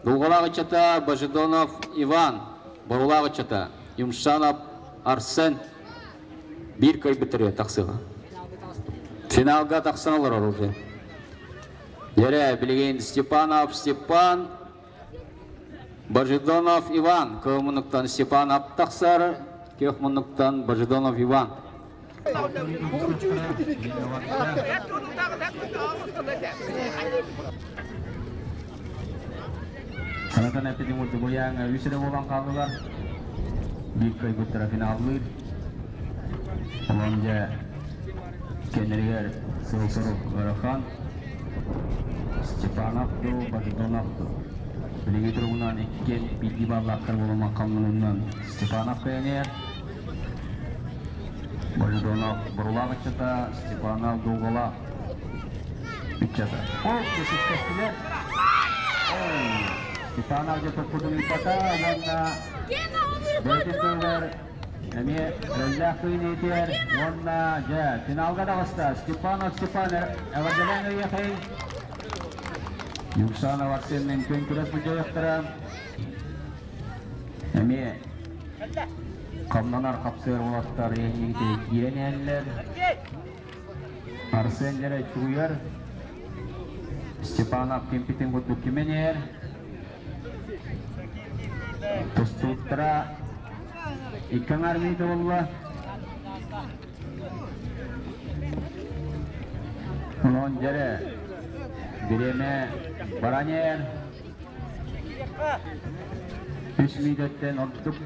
Дулҕалаах ыччата Божедонов Иван, Боруулаах ыччата Юмшанов Арсен биир кыайбыттарыгар тахсыаҕа. Финалга тахсан олорор уже. Дьэрэ, билигин Степанов Степан, Божедонов Иван, кыһыл муннуктан Степанов тахсар, күөх муннуктан Божедонов Иван. Санатан эппитин курдук уйааҥҥа үс эрэ буолан хааллылар. Биир кыайбыттара финаллыыр. Онон дьэ кэннэригэр сыл-сорук ыарахан. Степанов дуу, Божедонов дуу. Билиҥҥи туругунан иккиэн биирдии баллаахтар буолуман хамнанынан Степанов кыайан Божедонов Бурулаах ыччата, Степанов Дулгалаах ыччата. Ол кэсиспэстилэр. Степанов дьэ топпутун ыыппата уонна бэйэтин тылыгар эмиэ эрэллээх кыын иитиэр уонна дьэ финалга таҕыста. Степанов Степан эҕэрдэлээн ыйыахай. Юксанов Арсенныын күөн күрэс былдьайыахтара. Эмиэ хамнанар хапсыар уолаттар иһинньигити киирэн иһэллэр. Арсен дьэрэ чугуйар. Степанов кимпитин курдук кимэн иһэр. Тустууттара икки аҥаар мүнүүтэ буолла. Онон дьэрэ бириэмэ баран иһэр. Үс мүнүүтэттэн ордук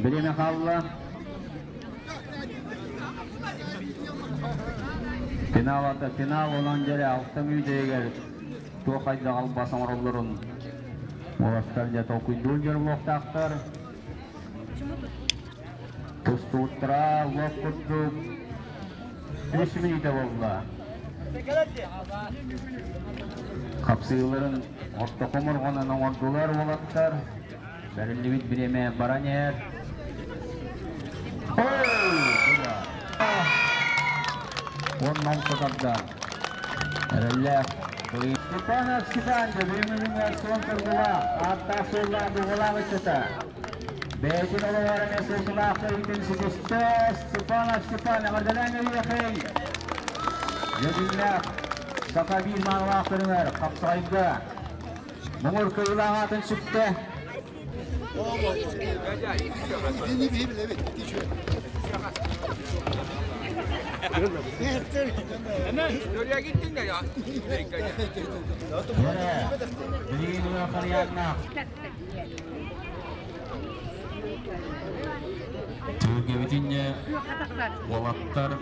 бириэмэ хаалла. Финал ата финал онон дьэрэ алта мүнүүтэ туох хайдах албас оҥороллорун уолаттар дьэ толкуйдуур дьоруолуохтаахтар. Тустууттара лоп курдук үс мүнүүтэ буолла. Хапсыыларын ортоку морҕонон оҥордулар уолаттар. Бэриллибит бириэмэ баран иһэр. Уонна омсотарда. Эрэллээх Степанов Степан бүгүҥҥү суон соргулаах, ааттаах суоллаах дуҕалаах ыччата. Бэйэтин олоҕор эмиэ суолталаах көрүүтүн ситистэ Степанов Степан эҕэрдэлээн өйүөхэй. Дьэдьиннээх саха биир маанылаах көрүҥэр хапсаҕайга муҥур кыайыылаах аатын сүктэ. Билигин Харыйааннаах Түһүлгэбитин уолаттар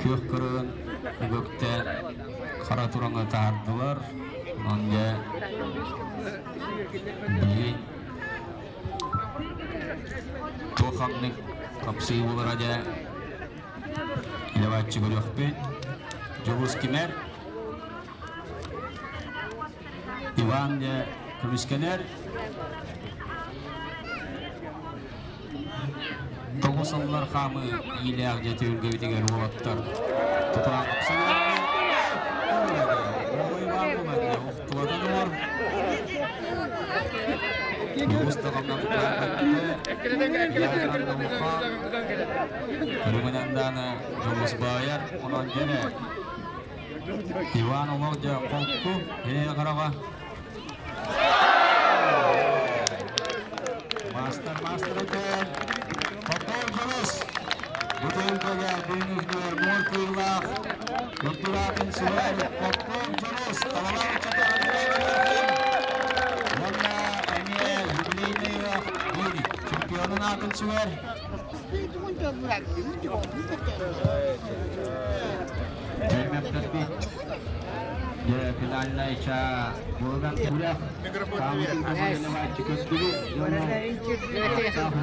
күөх кырыын үгүктээн хара тураҥы таһаардылар. Онон дьэ билигин туох ханнык хапсыы буолара дьэ илэ-бааччы көрүөхпүт. Дьулус кимэр Иван дьэ көмүскэнэр. Тоҕус аллар хаамыы иилээх дьэ түһүлгэбитигэр уолаттар тутаах Көрүҥүнэн дааны дьолус баайар, онон дьэрэ Иван олох дьэ холку, ээ хараҕа. Маастар маастар этэн, Попов Дьулус, бутылкага бүгүҥҥү муор кыыллаах, үрдүк сүрэр Попов Дьулус, талалаах ыччата уонна эмиэ юбилейный биир чемпионун аатын сүгэр. Дьэ, финальнай чаа буолан күрэх хаамытын көмөлөнөбааччы көстүбүт дьону ааттаах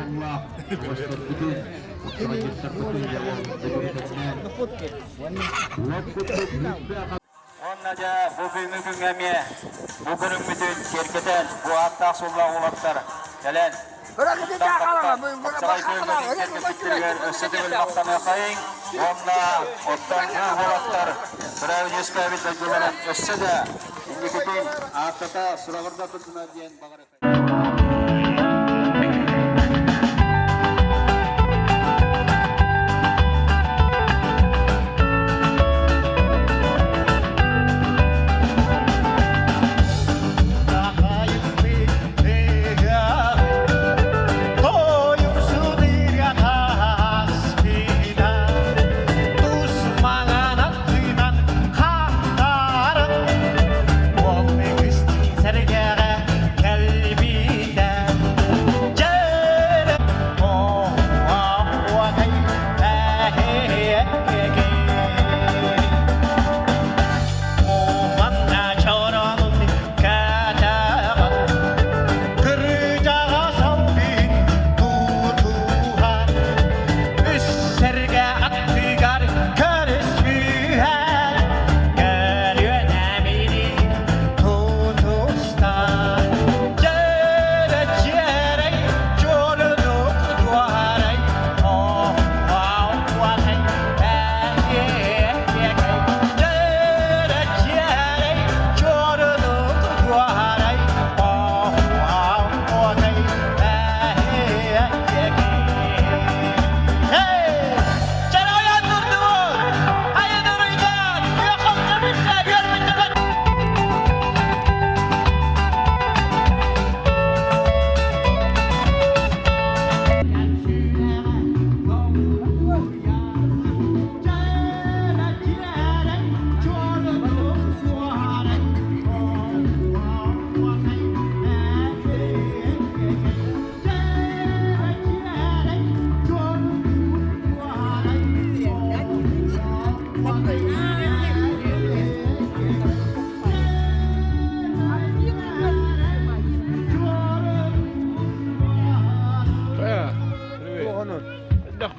уостарбытын, уттарбытын Уонна дьэ бу бүгүҥҥү күҥҥэ эмиэ бу көрүҥмүтүн киэргэтэн, бу ааттаах-суоллаах уолаттар кэлэн. Хапсаҕай күөллэрин кэлбиттэригэр өссө төгүл махтаныаххайыҥ уонна оттон бу уолаттар төрөөбүт үөскээбит дойдуларын өссө да инникитин ааттата сураҕырда турдунар диэн баҕарыаххайыҥ.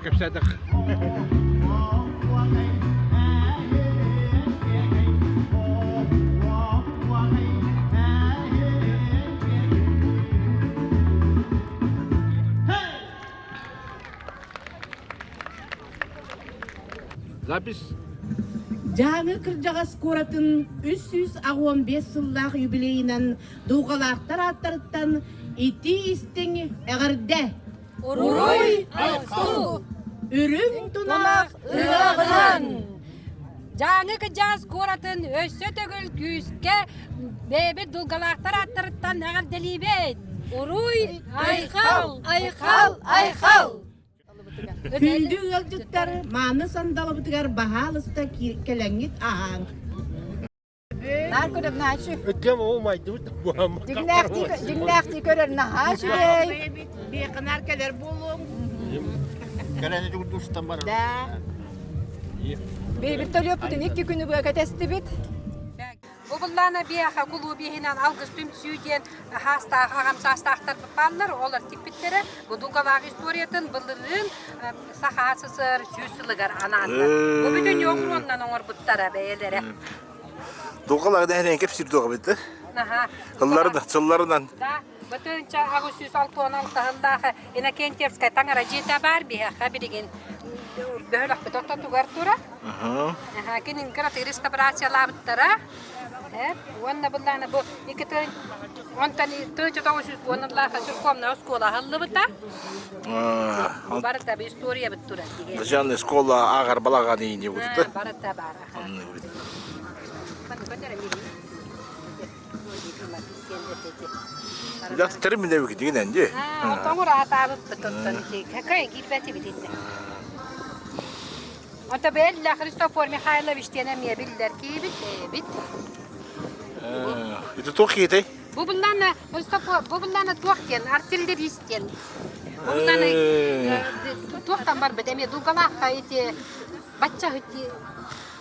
Кэпсээтэх. Запись. Дьааҥы кырдьаҕас куоратын 385 сыллаах юбилейынан дулҕалаахтар ааттарыттан итии-истиҥ эҕэрдэ! Уруй айхал! Үрүҥ тунах ыһыаҕынан! Дьааҥы кырдьаҕас куоратын өссө төгүл күүскэ бэйэбит дулҕалаахтар ааттарыттан эҕэрдэлиибит! Уруй айхал! Айхал! Айхал! Күндү ыалдьыттар, мааны сандалыбытыгар баһаалыста кэлэҥҥит аһааҥ. Наар көрөр наачы. Өттөм оо майдыбыт Дьиҥнээхтии көрөр наһаа үчүгэй. Биэхинаар кэлэр буолуоҥ. Кэлэн дустан барар. Да. Бэйбит төлүөппүтүн икки күнү быа кэтэстибит. Бу быллаана биэхэ кулууп иһинэн алгыс түмсүү диэн хаастаах аҕам саастаахтар бааллар, олор тикпиттэрэ. Бу Дугалаах историятын былырыын Саха СССР сүүс сылыгар анааннар. Бу бүтүн оҥоруоннан оҥорбуттара бэйэлэрэ. Дугалаах дэһэнэн кэпсиир дуоҕа бит Аха. Сылларынан, сылларынан. Да, бытыынча 866 сыллаах Иннокентьевскай таҥара дьиэтэ баар биһиэхэ билигин бөһүөлэкпит ортотугар турар. Кинин кыратык реставрациялаабыттара. Уонна былаана бу икки онтон 1910 церковная оскуола аһыллыбыта. Барыта история бит турар. Дьан школа ааҕар балаҕан иини бутта. Барыта бар. Дьахтары минэбик дигинэн ди. Отоҥур аатаабыппыт оттон кай киирбэтибит инде. Ото бэллэ Христофор Михайлович диэн эмиэ биллэр киибит бэйэбит. Это туох киһитэй? Бу буллаана Христофор бу буллаана туох диэн артиллерист диэн. Бу буллаана туохтан барбыт эмиэ Дугалаахха ити бачча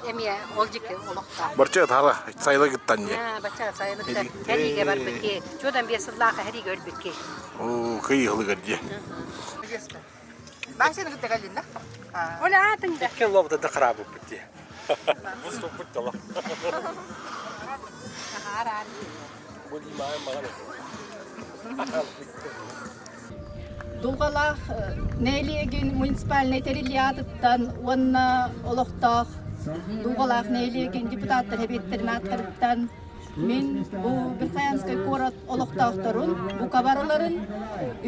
эмиэ ол дьики олохтоох. Барча тара сайылыгыттан не. Бачча сайылыктан хэриигэ барбыт ки. Чуодан биэс сыллаах хэриигэ өлбүт ки. Оо, кыйыһылыгар дии. Баасыны кытта кэллиннэ. Ол аатыҥ да. Икки лобда да хараабыппыт дии. Бу суппут тала. Бу дии маҕан маҕан. Дулҕалаах нэһилиэгин муниципальнай тэриллии аатыттан уонна олохтоох Дулҕалаах нэһилиэгин депутаттар эбиэттэрин ааттарыттан мин бу Верхоянскай куорат олохтоохторун бука барыларын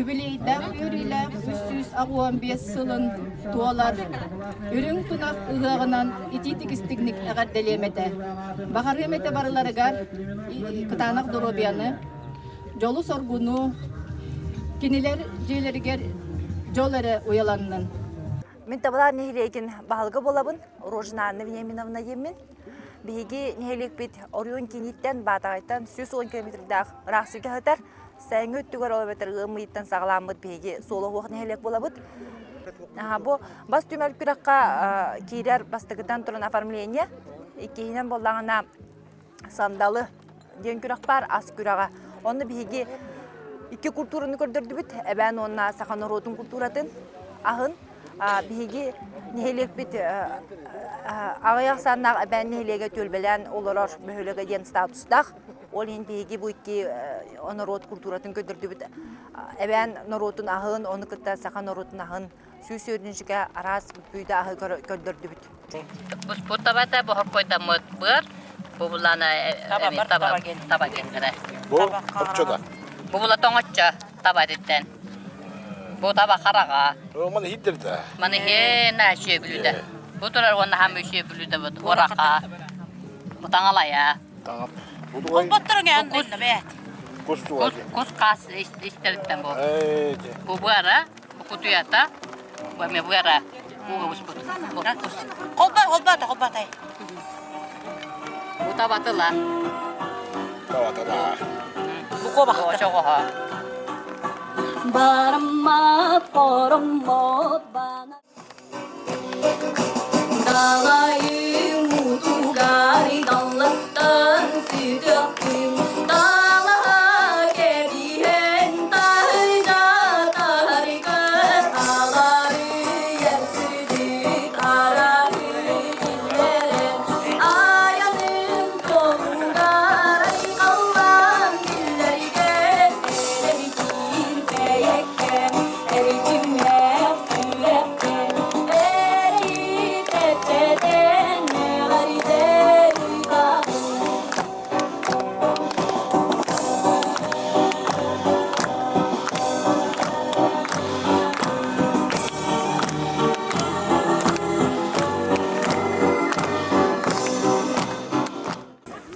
үбүлүөйдээх үөрүүлээх 385 сылын туолар Үрүҥ тунах ыһыаҕынан итиитик-истиҥник эҕэрдэлиэм этэ. Баҕарыам этэ барыларыгар кытаанах доруобуйаны, дьолу-соргуну, кинилэр дьиэлэригэр дьол эрэ уйаланнын. Мин Табалар нэһилиэгин баһылыга буолабын, Рожина Анна Вениаминовна диэммин. Биһиги нэһилиэкпит оройуон кииниттэн Баатаҕайтан 110 километрдаах ыраах сиргэ сытар. Сайыҥҥы өттүгэр ол эбэтэр ыам ыйыттан саҕаламмыт биһиги суола суох нэһилиэк буолабыт. Бу бас түмэл күрэххэ киирэр бастакытан туран оформление, иккиһинэн буоллаҕына сандалы диэн күрэх баар, ас күрэҕэ. Онно биһиги икки культураны көрдөрдүбүт, эбээн уонна саха норуотун культуратын, аһын. Биһиги нэһилиэкпит аҕыйах ахсааннаах эбээн нэһилиэгэ түөлбэлээн олорор бөһүөлэгэ диэн статустаах. Ол иһин биһиги бу икки норуот культуратын көрдөрдүбүт. Эбээн норуотун аһын, ону кытта саха норуотун аһын 104 араас бүппүйдэ аһы көрдөрдүбүт. Буспут табата бохоркойдаммыт быар, бу булана таба таба кендere. Бу оччода. Бу була тоҥоччо таба диттен. Бу таба хараға. Маны хиддерде. Маны хе на бүлүдэ. Бу турар уонна хам бүлүдэ бут орака. Бу таҥалая. Кус Кус кас истериттен бу. Бу быара, бу кутуята, бу эме быара. Бу буспут. Холба, холба, холба тай. Бу табатыла. Табатыла. Бу кобахта. Чоҕоһо. Бараммат, хороммот бана Далайым утугар даллаттан сүтөхтүм Далаһа кэбиһэн таһыйда тарыгы Алары ерсүдүк арары киллэрэн Аяным толугар айқаллан биллэригэр Эрбитир бэйэккэм, эритимнээх сүрэххэ Эритэтэтэн эҕэрдэр ыйбабын.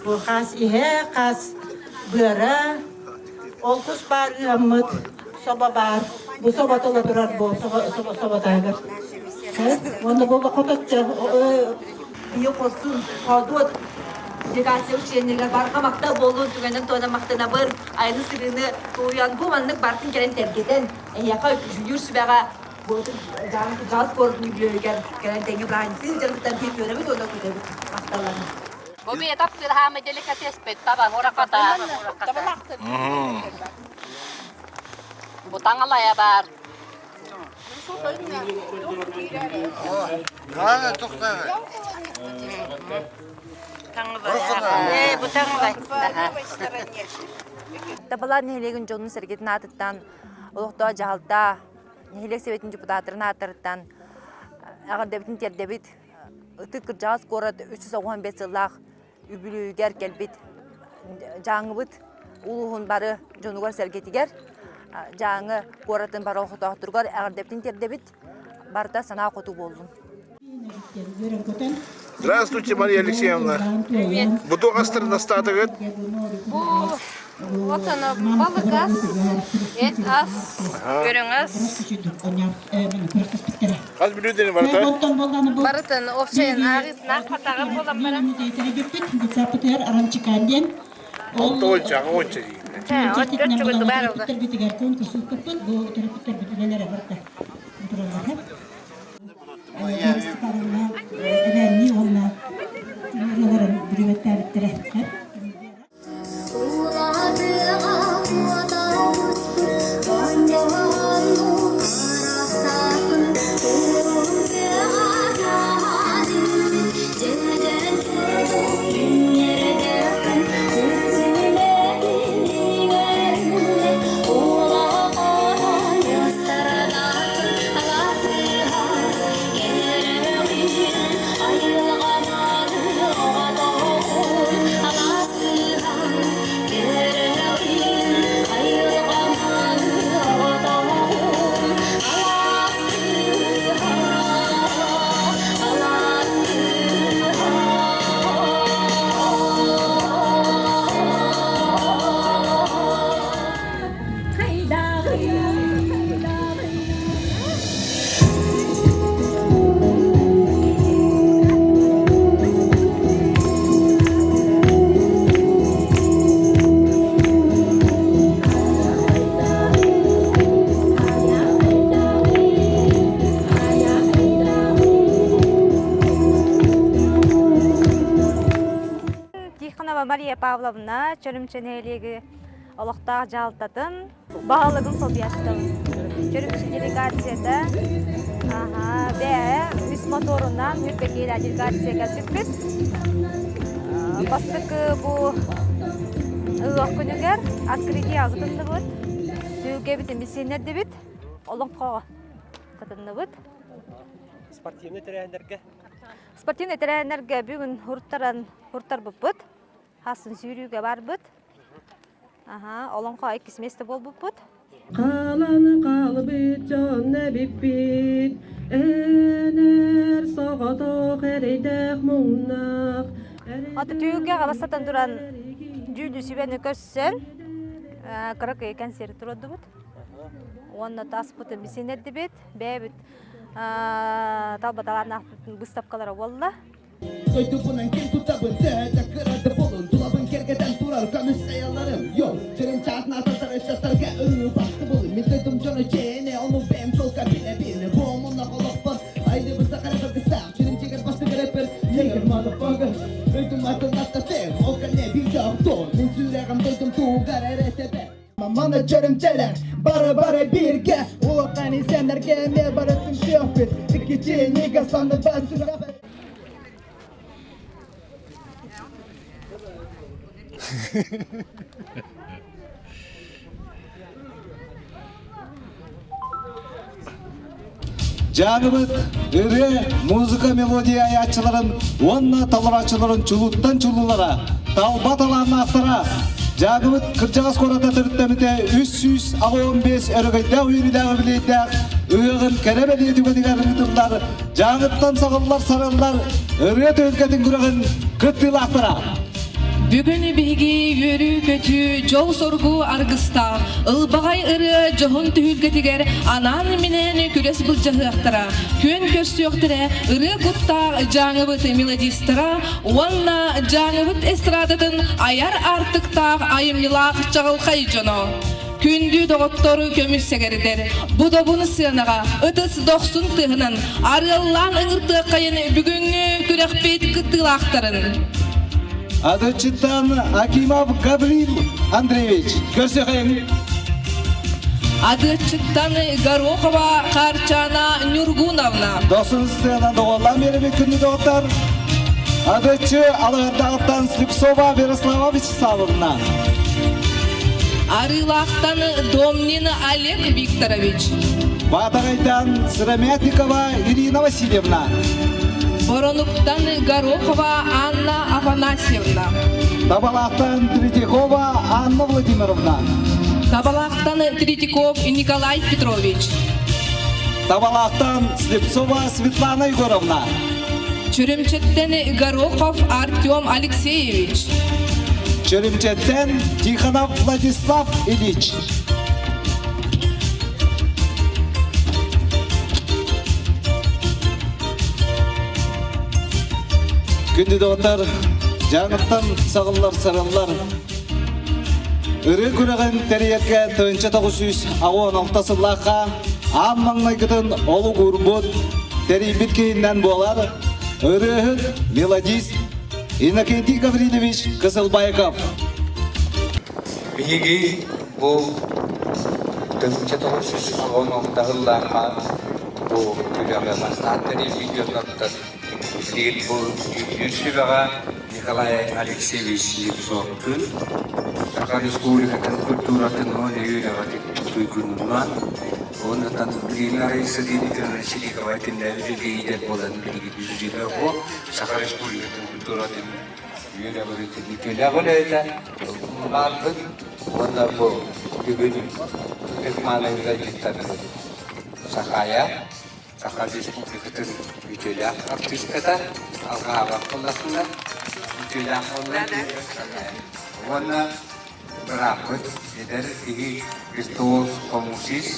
Бу хас иһэ, хас быара, ол кус баар ыаммыт, собо баар. Бу собо тула турар бу собо собо собо таһыгар. Уонна бу хоточчо Ийэ хорсун, хоодуот делегация членнэригэр барҕа махтал буоллун, түгэнин туона махтанабын, айаны сырыыны тууйан, бу маннык бартын кэлэн тэлгэтэн, эһиэхэ дьүүллүүр сүбэҕэ газ куоратын үбүлүөйүгэр кэлэн тэҥҥэ бырааһынньыктыы сылдьарбыттан биир үөрэбит уонна күтэбит. Махталларын. Бу бэйэ таптыыр хаама деликатеспит таба ураката. Бу таҥалайа баар. Табалар нэһилиэгин дьонун сэргэтин аатыттан олохтоох дьаһалта нэһилиэк сэбиэтин депутаттарын ааттарыттан эҕэрдэбитин тиэрдэбит. Ытык кырдьаҕас куорат 395 сыллаах үбүлүөйүгэр кэлбит Дьааҥыбыт улууһун бары дьонугар-сэргэтигэр, Дьааҥы куоратын бары олохтоохторугар эҕэрдэбитин тиэрдэбит. Барыта санаа хоту буоллун. Здравствуйте, Мария Алексеевна. Привет. Бу туох астарын астаатыгыт? Бу вот оно балык ас, эт ас, үрүҥ ас. Хас бүлүүдени барыта? Барытын общайын ааҕыытынаах хатаҕым буолан баран. Алта уонча, 60 дии. Павловна, Чөрүмчэ нэһилиэги олохтоох дьаһалтатын баһылыгын солбуйааччытабын. Чөрүмчэ делегацията бэйэ үс моторунан Үрбэкиэлэ делегация кэлбиппит. Бастакы бу ыһыах күнүгэр открытие кытынныбыт. Түһүлгэбитин билсиһиннэрдибит. Олоҥхоҕо кытынныбыт. Спортивнай тэрээһиннэргэ Спортивнай тэрээһиннэргэ бүгүн хуртаран хуртарбыппыт. Хасын сүүрүүгэ барбыт. Аха, олоҥхо иккис место буолбуппут. Хаалан хаалбыт дьон эбиппит, Энэр соҕотох эрэйдээх муҥнаах. Аты түүгэ бастатан туран дьүүлү сүбэни көрсөн, кыракый концерт турдубут. Уонна таспытын бисинэрдибит, бэйэбит талба талааннаах быыстапкалара буолла. Дойдубунан ким тутабын, төһө да кыра да буолун, тулабын кэргэтэн турар көмүс сайаларым. Йо, чырын чаатын ататар ыччаттарга ырыы бастыбыл. Мин дойдум дьоно дьиэне, ону бэйэм толка билэбин. Бу омуннах олохпор айдыбы сахара кыргыстаах, чырын чигэр бастык рэпер, нигер motherfucker. Дойдум атын аттатым, ол кэннэ биирдэ охтон, мин сүрэҕим дойдум тугар эрэ тэбэр. Маманы чөрүмчэлэр, бары-бары бииргэ Улахан исэннэргэ эмиэ барытын сүөхпүт Иккичинигэ санныба сүрэхпит Дьааҥыбыт ырыа, музыка мелодия айааччыларын уонна толорооччуларын чулууттан чулуулара, талба талааннаахтара Дьааҥыбыт кырдьаҕас куората төрүттэммитэ 385 өрөгөйдөөх үөрүүлээх үбүлүөйдээх ыһыаҕын кэрэ бэлиэ түгэнигэр ыытыллар Дьааҥыттан саҕыллар сарыллар ырыа түһүлгэтин күрэҕин кыттыылаахтара. Бүгүн биһиги үөрүү-көтүү, дьол-соргу аргыстаах, ылбаҕай ырыа дьоһун түһүлгэтигэр анаан-минээн күрэс былдьаһыахтара, күөн көрсүөхтэрэ ырыа куттаах Дьааҥыбыт мелодистара уонна Дьааҥыбыт эстрадатын айар аартыктаах айымньылаах чаҕылхай дьоно. Күндү доҕоттор көмүс сэгэрдэр, бу добун сыанаҕа ытыс дохсун тыаһынан арыаллаан ыҥыртыаххайын бүгүҥҥү күрэхпит кыттыылаахтарын. Адычыттан Акимов Гаврил Андреевич, көрсүхэйин. Адыаччыттан Горохова Харчана Нюргуновна. Дохсун сыанан доҕоллаан биэрэбит күндү доҕоттор. Адыччы Алыһардааҕыттан Слепцова Ярослава Вячеславовна. Арыылаахтан Домнин Олег Викторович. Баатаҕайтан Сыромятникова Ирина Васильевна. Боронуктан Горохова Анна Афанасьевна. Табалаахтан Третьякова Анна Владимировна. Табалаахтан Третьяков Николай Петрович. Табалаахтан Слепцова Светлана Егоровна. Чөрөмчөттөн Горохов Артем Алексеевич. Чөрүмчэттэн Тихонов Владислав Ильич. Күндү доҕоттор, дьааҥыттан саҕыллар сарыллар Ырыа күрэҕин тэрийэргэ 1986 сыллаахха аан маҥнайгытын олук уурбут, тэрийбит киһиннэн буолар ырыаһыт, мелодист Иннокентий Гаврильевич Кысылбаеков. Биһиги бу 1996 сыллаахха бу күрэҕи бастаан тэрийбит дьоннортон билигин бу дьүүллүүр сүбэҕэ Николай Алексеевич Слепцовтуун Саха Республикатын культуратын уонна үөрэҕин туйгунунан уонна билигин арай сытыытын Силикова итиннээбит идиэйдэр буолан билигин жюрига бу Саха Республикатын культуратын үөрэҕин үтүөлээх үлэһитэ баарбыт уонна бу бүгүн ытык-мааны ыалдьыттарбыт Сахая Саха Республикатын үтүөлээх артыыската Алҕаабат буоллаххына үтүөлээх буолла уонна бырааппыт эдэр киһи Христос Хомусис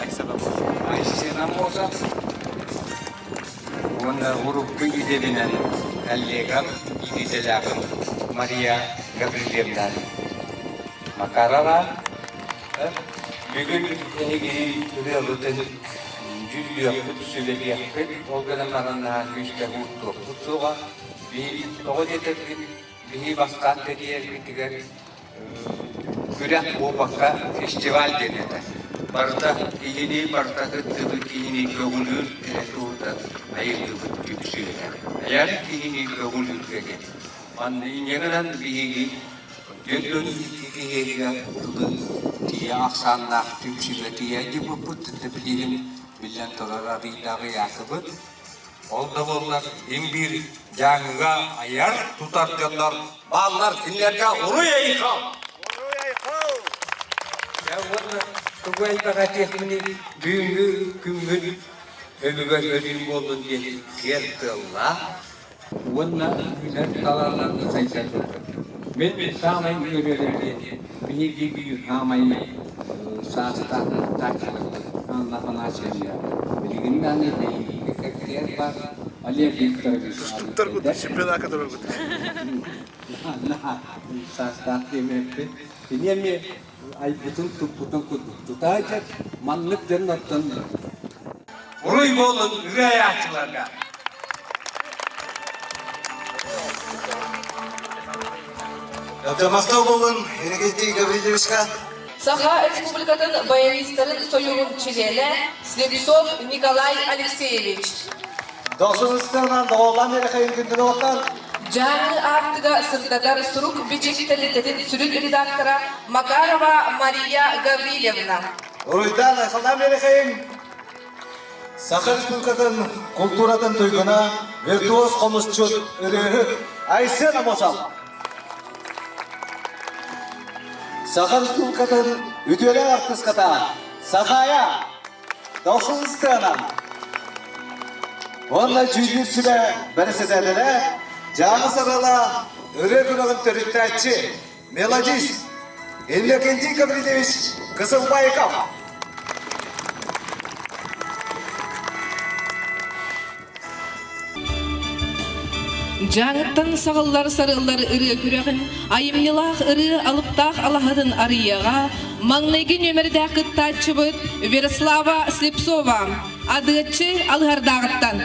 Айсена Мозов уонна урукку идэбинэн коллегам идэлээҕим Мария Гаврильевна Макарова Бүгүн эһиги ырыабытын дьүүллүөхпүт, сүбэлиэхпит, ол гынан баран наһаа күүстээх ууртуохпут суоҕа. Тоҕо диэтэргит, Биһи бастаан тэрийэрбитигэр күрэх буолбакка фестиваль диэн этэ. Барыта киһини, барыта кыттыбыт киһини көҕүлүүр эрэ туһуттан айыллыбыт түмсүү этэ. Айар киһини көҕүлүүргэ диэн. Манна инньэ гынан биһиги 42 киһиэхэ тылы тиийэ ахсааннаах түмсүүгэ тиийэ дьыбыппыт билигин биллэн турар арыйдааҕы ыйаатыбыт. Ол да буоллар им биир Дьааҥыга айар тутар дьоннор бааллар кинилэргэ уруй айхал! Уруй айхал! Дьэ уонна тугу элбэх этиэхпиний бүгүҥҥү күммүт өбүгэ өлүүм буоллун диэн киэр тыаллаах уонна үүнэр талааннарбыт сайдарбыт. Мин саамай үөрэрим диэн биһиги биир саамай саастаах кыттааччыларбыт Анна Афанасьевна билигин даҕаны биһиги кэккиэр баар Олег Викторович Тустууктар курдук чемпионакка турарбыт. Саастаах диэмэппин. Кини эмиэ айбытын туппутун курдук тутааччы маннык дьоннортон Уруй буолун ырыа айааччыларга! Махтал буолун Иннокентий Гаврильевичка. Саха Республикатын баянистарын союһун чилиэнэ Слепцов Николай Алексеевич. Дохсун ыстарынан доҕоллаан биэрэхэйин күндүн оҕоттор. Дьааҥы аартыга сырдатар сурук бичик тэрилтэтин сүрүн редактора Макарова Мария Гаврильевна. Уруйдаан айхаллаан биэрэхэйин Саха Республикатын култууратын туйгуна, виртуоз хомусчут, ырыаһыт Айсен Амосов. Саха Республикатын үтүөлээх артыската Сахая Дохсун сцена. Уонна дьүүллүүр сүбэ бэрэссэдээтэлэ Дьааҥы Сарыала ырыа күрэҕин төрүттээччи, мелодист Иннокентий Гаврильевич Кысылбаиков. Дьааҥыттан саҕыллар сарыллар ырыа күрэҕин, айымньылаах ырыа алыптаах алаһатын арыйыаҕа маҥнайгы нүөмэрдээх кыттааччыбыт Верослава Слепцова, Адыаччы Алыһардааҕыттан.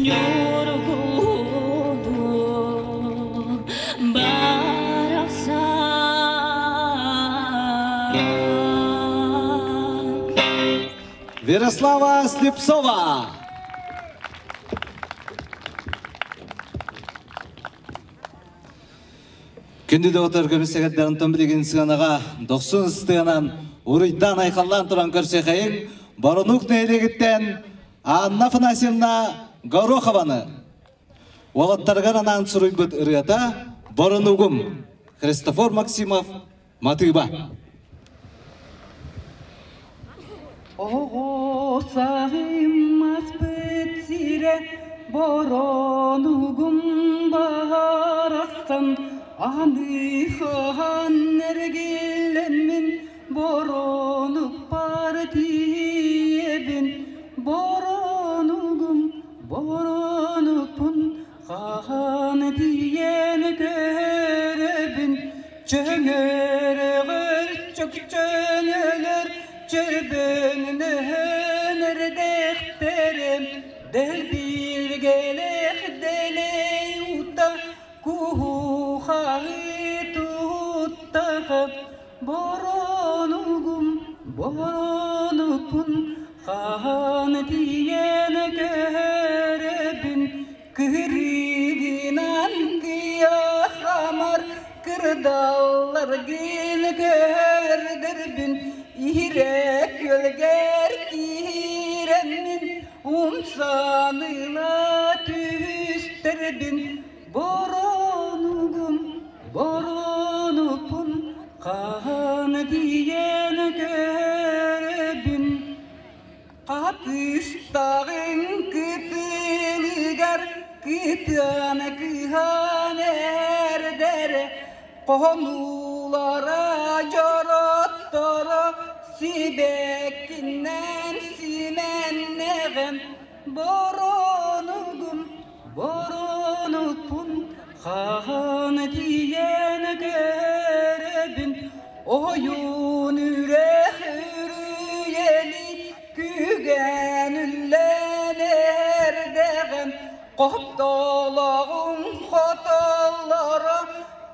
Ньургуһун барахсан. Верослава Слепцова. Күндү доҕоттор көмүс сэгэрдэрин билигин сыанаҕа дохсун ыстыанан уруйдаан айхаллаан туран көрсүөхэйиҥ Боронук нэһилиэгиттэн Анна Афанасьевна Горохованы уолаттарыгар анаан суруйбут ырыата Боронугум Христофор Максимов Матыыба. Оҕо саҕымаспыт сирэ боронугум барахсан аныхаан эргиллэммин боронукпар тиийэбин боронугум боронукпун хаһан тиийэн көрөбүн Чөҥөрөҕөр чөкчөнөлөр чөрбөҥнөһөн эрдэхтэрэ дэлбиргэлэх дэлэй ута куһухаҕы туттаха боронугум боронукпун хаһан тиийэн көһөрөбүн Кырыгынан кыйахамар кырдалларгын көрдөрбүн иһирэ күөлгэр киирэммин умсаныла түстэрбин боронугум боронукпун хаһан тиийэн көрөбүн Хатыстаҕыҥ кытылыгар кытыан кыһан эрдэрэ хонуулара дьоротторо сибэккинэн симэннэҕим боронугум боронукпун хаһан тиийэн көрөбүн ойуун үрэх үрүйэли күүгэн үллэн эрдэҕим хотолоҕум хотоллоро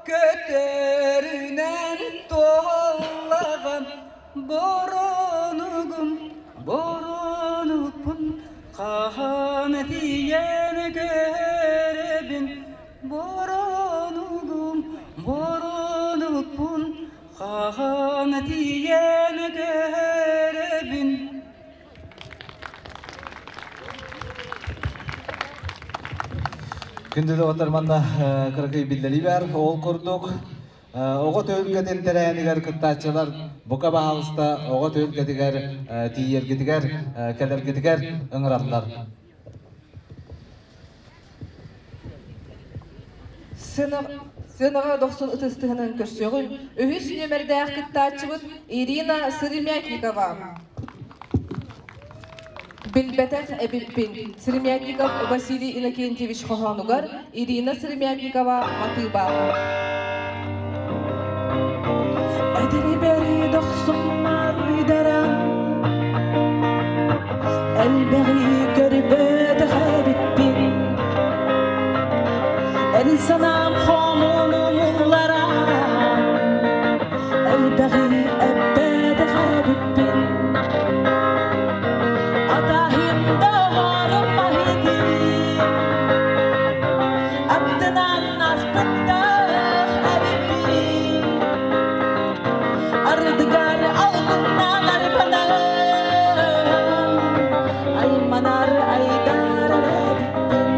көтөрүнэн туоллаҕым боронугум боронукпун хаһан тиийэн көрөбүн боронугум боронукпун хаһан тиийэн көрөбүн Күндү доҕоттор манна кыракый биллэрии бар. Ол курдук оҕо түһүлгэтин тэрээһинигэр кыттааччылар бука баһаалыста оҕо түһүлгэтигэр тиийэргитигэр, кэлэргитигэр ыҥыраллар. Сыанаҕа дохсун ытыстыһынан көрсүөҕүн үһүс нүөмэрдээх кыттааччыбыт Ирина Сыремятникова. Билбэтэх эбиппин. Сыремятников Василий Иннокентьевич хоһоонугар Ирина Сыремятникова матыыба. Эдэрибэри дохсуммар уйдаран Элбэҕи көрбөтөх эбиппин Эр санаам хомунун улларан Элбэҕи эппэтэх эбиппин Атаһым доҕорум аһытым Аттынан аспыттаах эбиппин Ардыгар албыннаан арбанан Айманар айдарар эбиппин.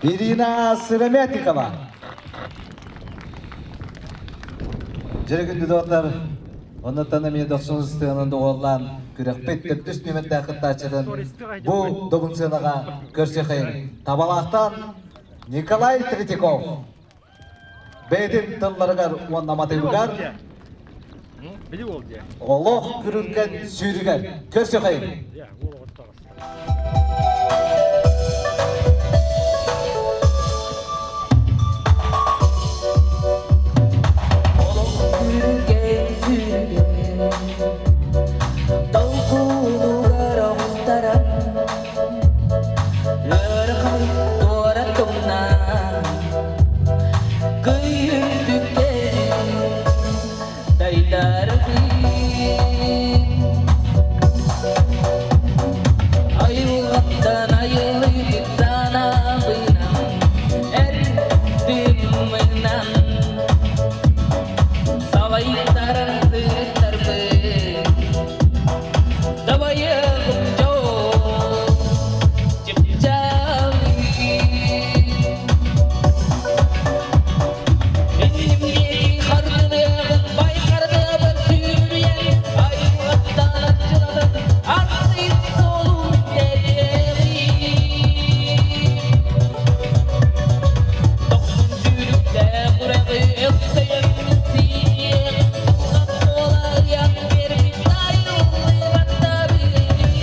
Ирина Сыромятникова. Дьэрэ күндү доҕоттор, оннуттан эмиэ дохсун сыанан доҕуоллаан күрэхпит төрдүс нүөмэрдээх кыттааччытын бу добун сыанаҕа көрсүөххэйиҥ. Табалаахтан Николай Третьяков бэйэтин тылларыгар уонна матыыбыгар олох күрүлгэн сүүрүгэр көрсүөххэйиҥ. Толкуунугар оҕустаран Ыарахан туора тумнаан Кыйырдүккэрин дайдарбын Айылҕаттан айыллыбыт санаабынан Эр тыыммынан Салайтаран сыттарбын Дабайыгым дьол чыпчаалыын Инним хардылыаҕын бай хардыабын сүүрүйэн айылҕаттан арчылатан артыыс суолун тэриэҕин Дохсун сүүрүктээх үрэҕи өксөйөн сириэх Дьылҕам суола ыйан биэрбит айыллыбат Дьылҕам суола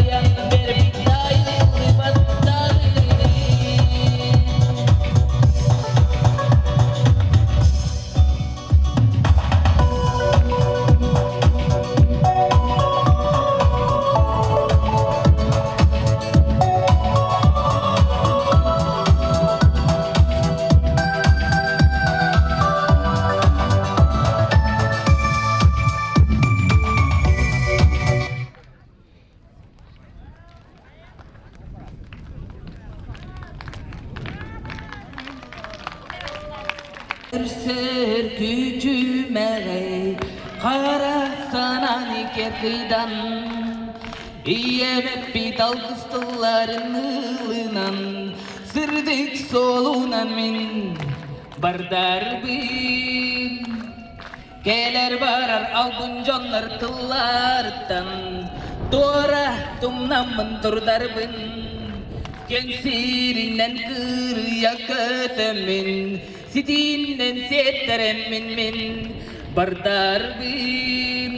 ыйан биэрбит айыллыбат Сэр күчүмэҕэй хара санааны кыргыйдан Ийэм эппит алгыс тылларын ылынан Сырдык суолунан мин бардарбын Кэлэр барар албын дьоннор тылларыттан Туора тумнаммын турдарбын Киэҥ сиринэн кырыйа көтөммүн Ситииннэн сиэттэрэммин мин бардарбын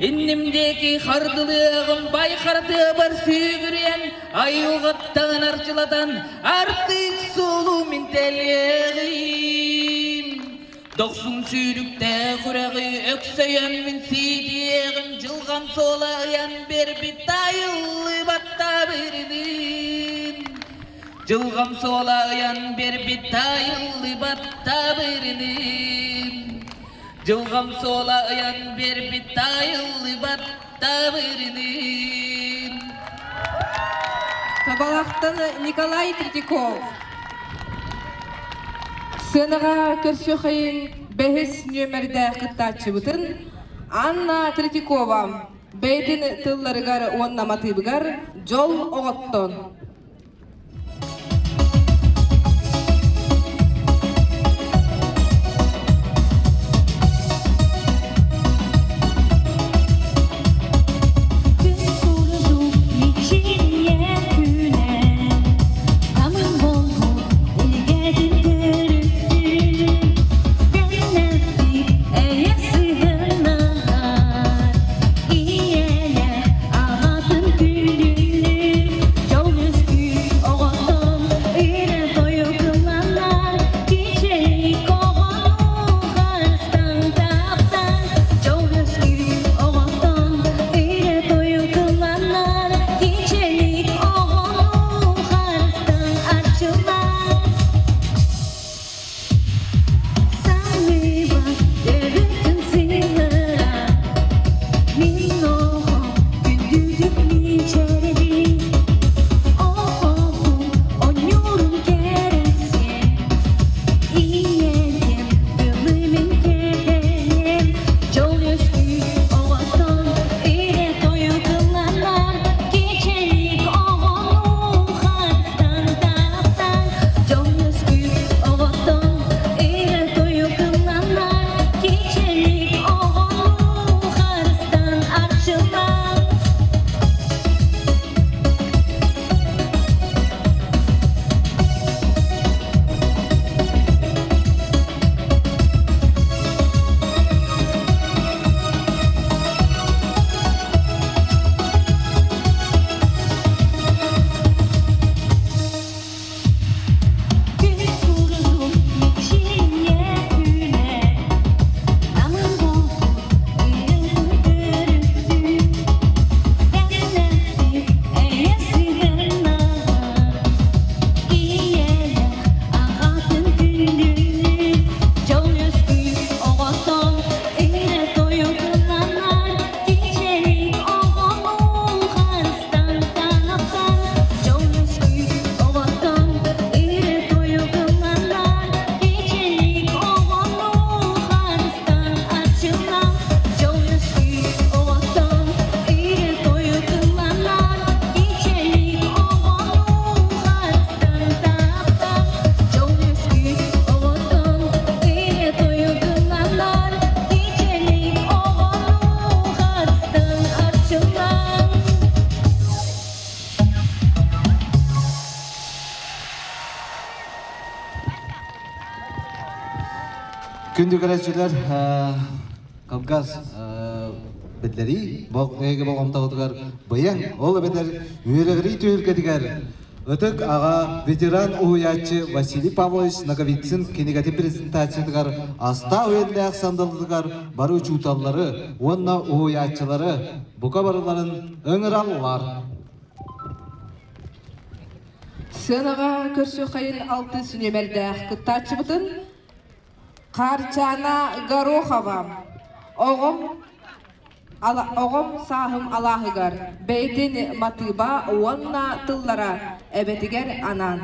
Инним диэки хардылыаҕым бай харатыабар сүүгүрүйэн Айылҕаттан арчылатан артык суолу мин тэлиэҕим Дохсун сүүрүктээх үрэҕи өксөйөммүн сиитиэҕим дьылҕам суола ыйан биэрбит таайыллыбат таабырынын Дьылҕам суола ыйан биэрбит таайыллыбат таабырынын Дьылҕам суола ыйан биэрбит таайыллыбат таабырынын Табалахтан Николай Третьяков. Сыанаҕа көрсүөххэйин бэһис нүөмэрдээх кыттааччыбытын Анна Третьякова бэйэтин тылларыгар уонна матыыбыгар «Дьол оҕоттон» Күн курдук мичилийэр күнэ, Тамын болбут илгэтин төрүттүн, Дэннэхтик эйэ сыһыннар, Ийэлэр аҕатын күнүнүү, Дьол Күндү көрөөччүлэр, кылгас биллэрии эһиги болҕомтоҕутугар быйаҥ, ол эбэтэр үөрэҕирии түһүлгэтигэр Ытык аҕа ветеран уһуйааччы Василий Павлович Ноговицын кинигэтин презентациятыгар астаах үөннээх сандалытыгар бары учууталлары уонна уһуйааччылары бука барыларын ыҥыраллар. Сыанаҕа көрсүөххэйин алтыс нүөмэрдээх кыттааччыбытын Хаарчаана Горохова оҕом оҕом сааһым алааһыгар бэйэтин матыыба уонна тыллара эбэтигэр анаан.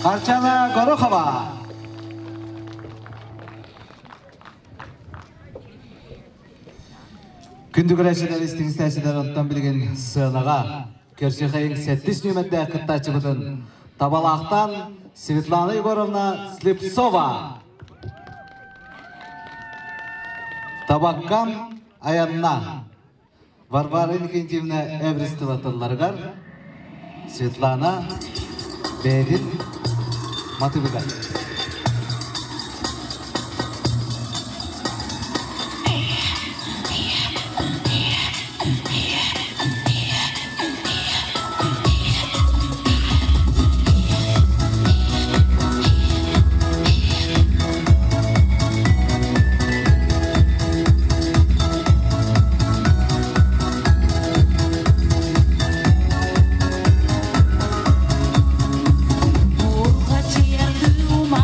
Харчана Горохова. Күндү көрөөччүлэр, истиҥ онтон билигин сыанаҕа көрсүөххэйиҥ сэттис нүөмэрдээх кыттааччыбытын Табалаахтан Светлана Егоровна Слепцова. Табаккам аянна. Варвара Иннокентьевна Эвристова тылларыгар Светлана бэйэтин матыбыгар. Бурҕачыйар кыыма.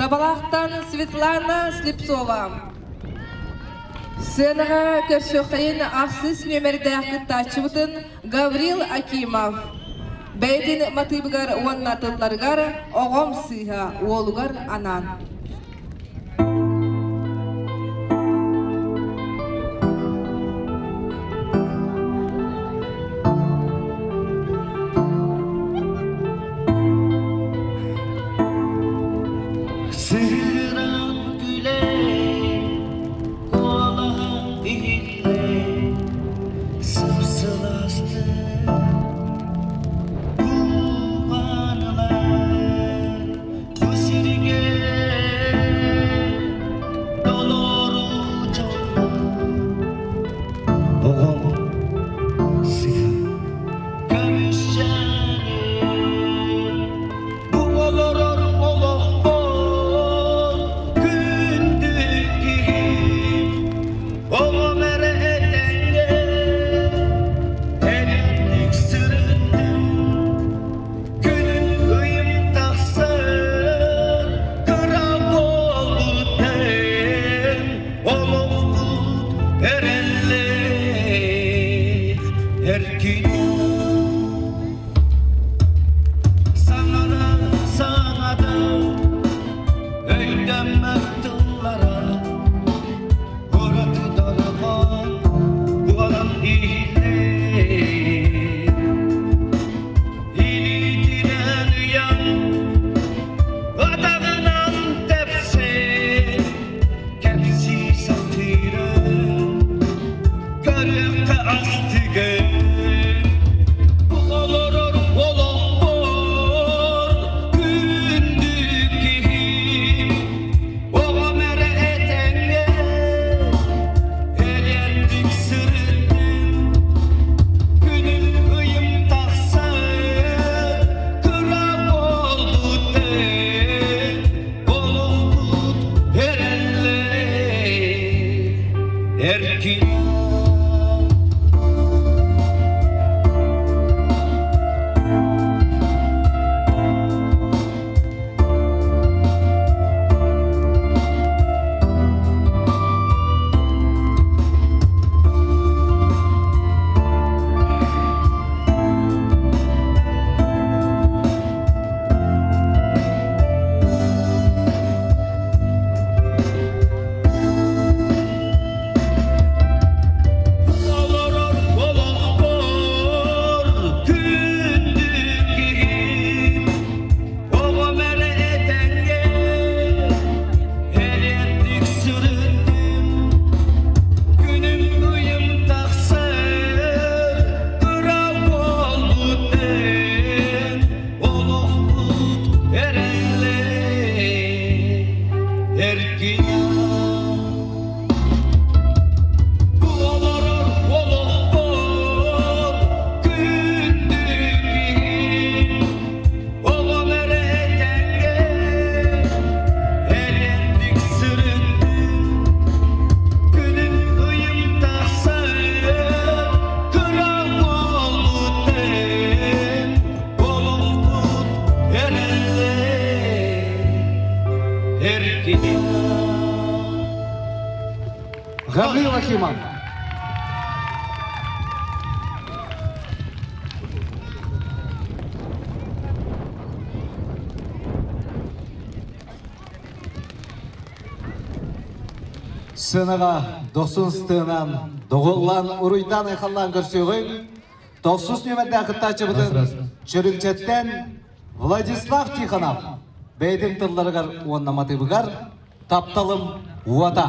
Табалаахтан Светлана Слепцова. Сыанаҕа көрсүөххэйин ахсыс нүөмэрдээх кыттааччыбытын Гаврил Акимов. Бэйэтин матыыбыгар уонна тылларыгар оҕом сыыһа уолугар анаан. Сыһыыран күлэн, куолаһын иһиллэн, сып-сылаастык кууһан ылар бу сиргэ толору дьоллор оҕом сыһа көмүсчээним Бу олорор олохпор күндү киһим, оҕом эрэ этэҥҥэ элбэхтик сырыттым. Күнүм ыйым тахсар, кыра буолбут эн, олохпут эрэллээх эркин. Саҥара саҥата өйдөммөт тыллара ураты дорҕоон буолан иһиллэр. Илиитинэн ыйан, атаҕынан тэпсэн, кэпсии сатыыра көрүөххэ астыгын. Бу олорор олохпор күндү киһим, оҕом эрэ этэҥҥэ элиэнник сырыттым. Күнүм ыйым тахсар, кыра буолбут олохпут эрэллээх эркин. Олорор олохпор күндү киһим, оҕом эрэ этэҥҥэ элиэрдик сырыттым. Күнүм ыйым тахсар, кыра буолбут эн, олохпут эрэллээх эркин. Бу олорор олохпор күндү киһим, оҕом эрэ этэҥҥэ элиэрдик сырыттым. Күнүм ыйым тахсар, кыра буолбут эн, олохпут эрэллээх эркиним. Гаврил Акимов. Сыанаҕа дохсун сытыынан доҕуллан уруйдаан айхаллаан көрсүөҕүҥ. Тохсус нүөмэрдээх кыттааччыбытын Чөрүмчэттэн Владислав Тихонов бэйэтин тылларыгар уонна матыыбыгар «Тапталым уота».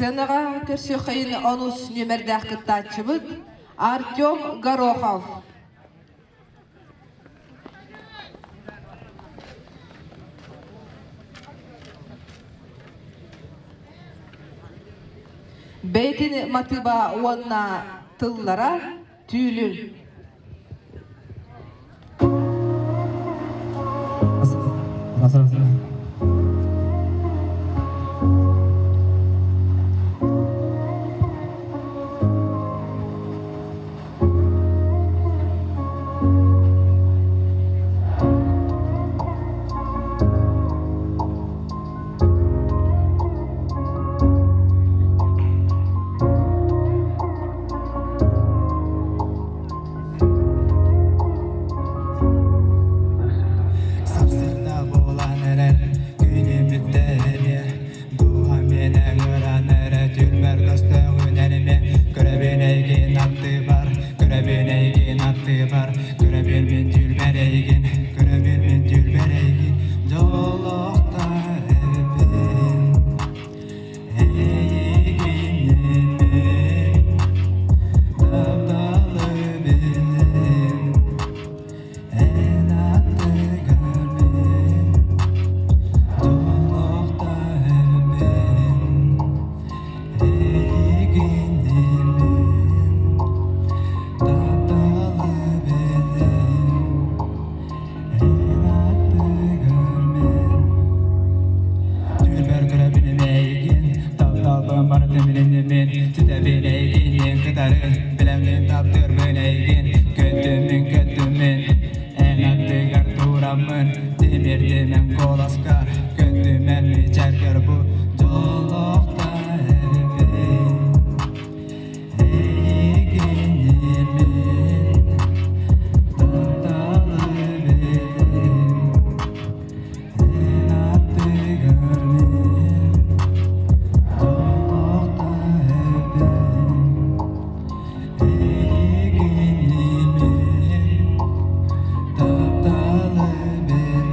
Сценаҕа көрсүөххэйин онус нүөмэрдээх кыттааччыбыт Артем Горохов. Бэйэтин матыыба уонна тыллара түүлүн. Сапсырда буолан эрэр күнүм бүттэ эмиэ Дууһам миэнэ ыҥыран эрэ түрмэр көстөҕүнэн эмиэ Көрөбүн эйигин аттыбар, көрөбүн эйигин аттыбар Көрөбүн мин түүлбэр эйигин, көрөбүн мин түүлбэр эйигин Дьоллоохто эбиппин Эйигин мин тапталы билим Эн аттыгар мин дьоллоохто эбиппин Эйигин мин тапталы билим Эн аттыгар мин Түүлбэр көрөбүн эйигин Тапталбын барытын билинним Сүтэбин эйигиннин кытары Билэммин таптыырбын эйигин Көттүммүн көттүммүн Эн аттыгар тураммын Тимирдимэн куоласкар Көттүмэн мичээргэр бу Дьоллоохто эбиппин Эйигин мин Тапталы билим Эн аттыгар мин дьоллоохто эбиппин Эйигин мин тапталы билим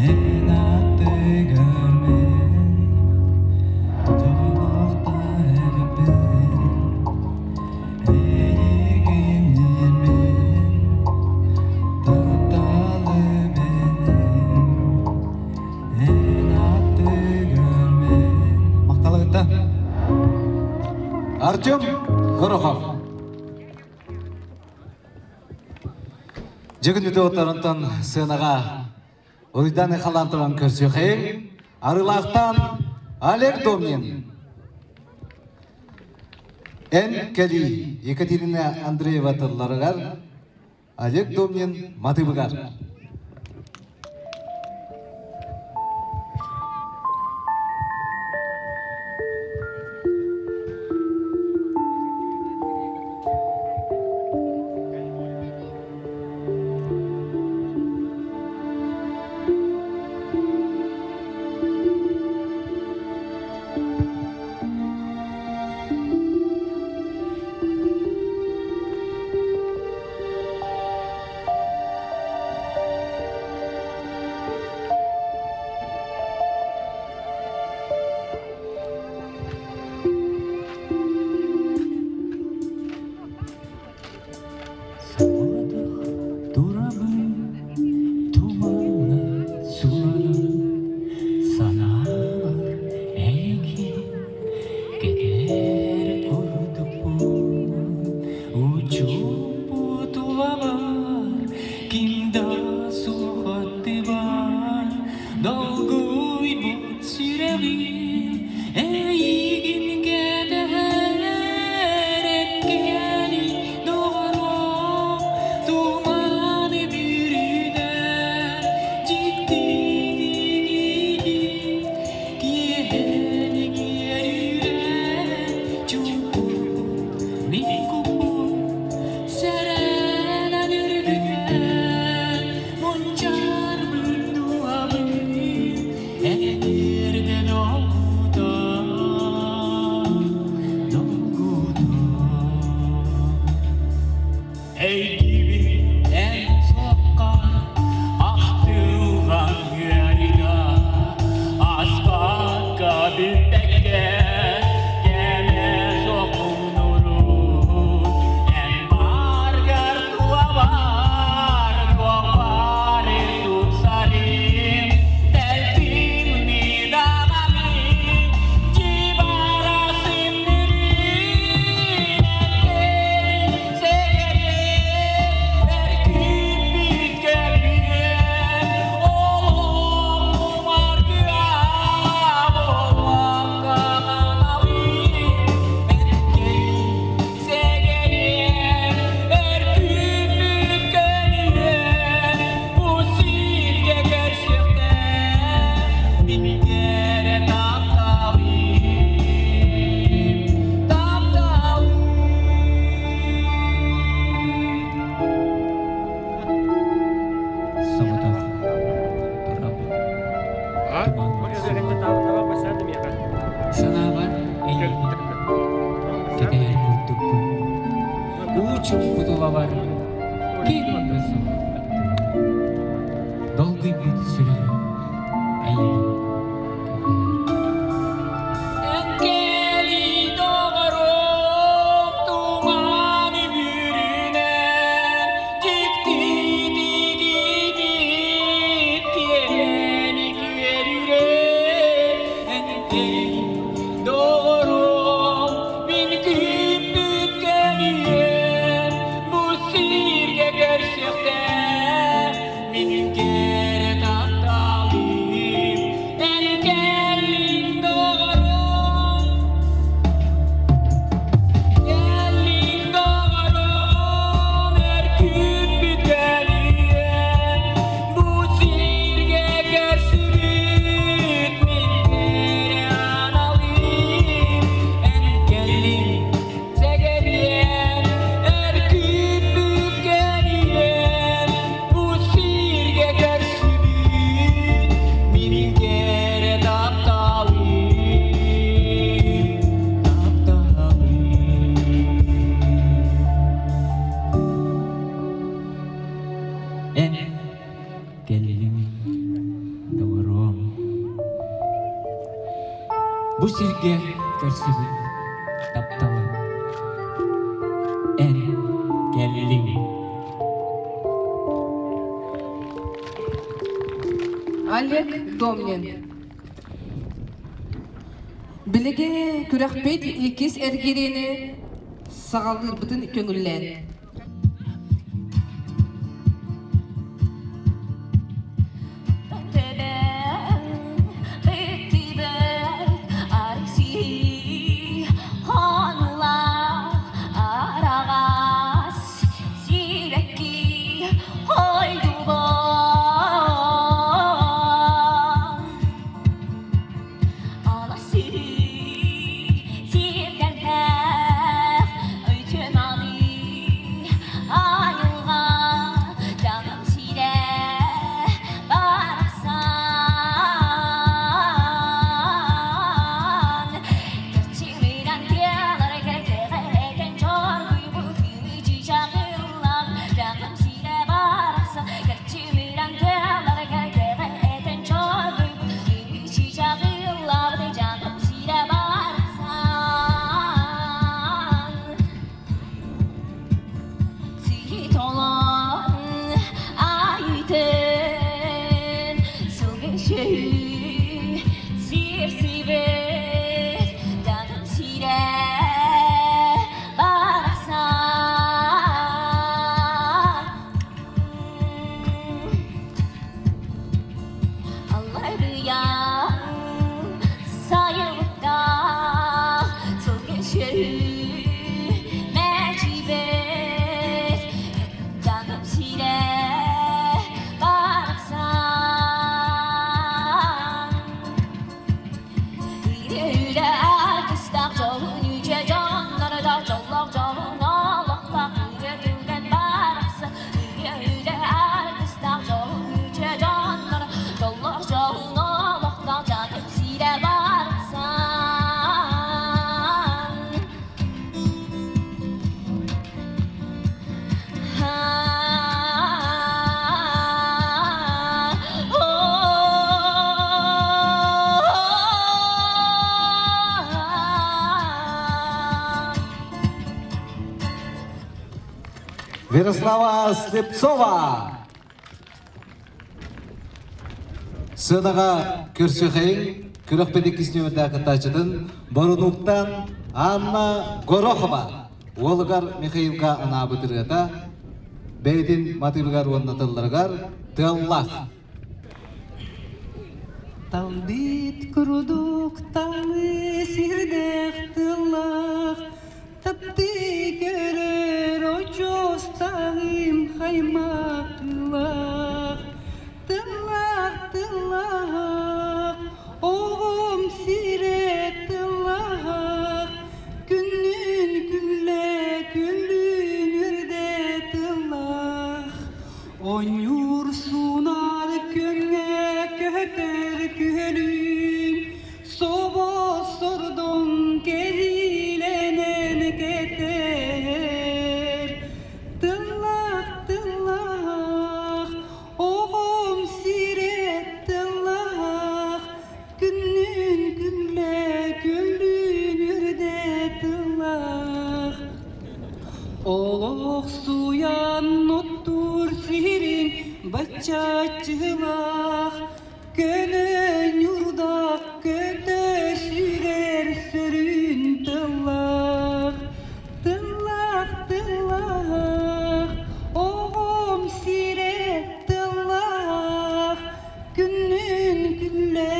Эн аттыгар мин дьоллоохто эбиппин Эйигин мин тапталы билим Эн аттыгар мин Махталыгытта. Артем Горохов. Дьигин бүтү сыанаға Уруйдан халаан туран көрсүөхэй. Арылаахтан Олег Домнин. Эн кэлии Екатерина Андреева тылларыгар Олег Домнин матыбыгар. Кэтэһэр курдукпун. Уу чуумпу тулабар ким да суох Долгуйбут сүрэҕим эйигин Доҕорум, мин күүппүт кэмиэм, бу сиргэ көрсүөхтээх мин кэрэ тапталым, эн кэллиҥ доҕорум, кэллиҥ доҕорум, эр күүппүт кэмиэм, бу сиргэ көрсүбүт мин кэрэ аналым, эн кэллиҥ сэгэриэм, эр күүппүт кэмиэм, бу сиргэ көрсүбүт мин кэрэ тапталым, тапталым. Эн кэллиҥ, доҕоруом. Бу сиргэ көрсүбүт тапталым. Эн кэллиҥ. Олег Домнин. Билигин күрэхпит иккис эргириини саҕалыырбытын көҥүллээн. Мирослава Слепцова. Сыанаҕа көрсүөхэйиҥ күрэх иккис нүөмэрдээх кыттааччытын Борунуктан Анна Горохова уолугар Михаилга анаабыт ырыата бэйэтин матыыбыгар уонна тылларыгар тыаллаах. Талбыт курдук талы сирдээх тыллаах Таптыы көрөр очуостаҕым хаймаатылаах, Тыллаах, тыллаах, оҕом сирэ тыллаах, Күннүүн күллэ, күллүүн үрдэ тыллаах. Оонньуур суунар күҥҥэ көтөр күөлүн, Собо сордоҥ кэрий. тыллаах Олох суйан оттуур сирин баччаччылаах Көнө ньурдаах көтө сүүрэр сөрүүн тыллаах Тыллаах, тыллаах, оҕом сирэ тыллаах Күннүн күллэ,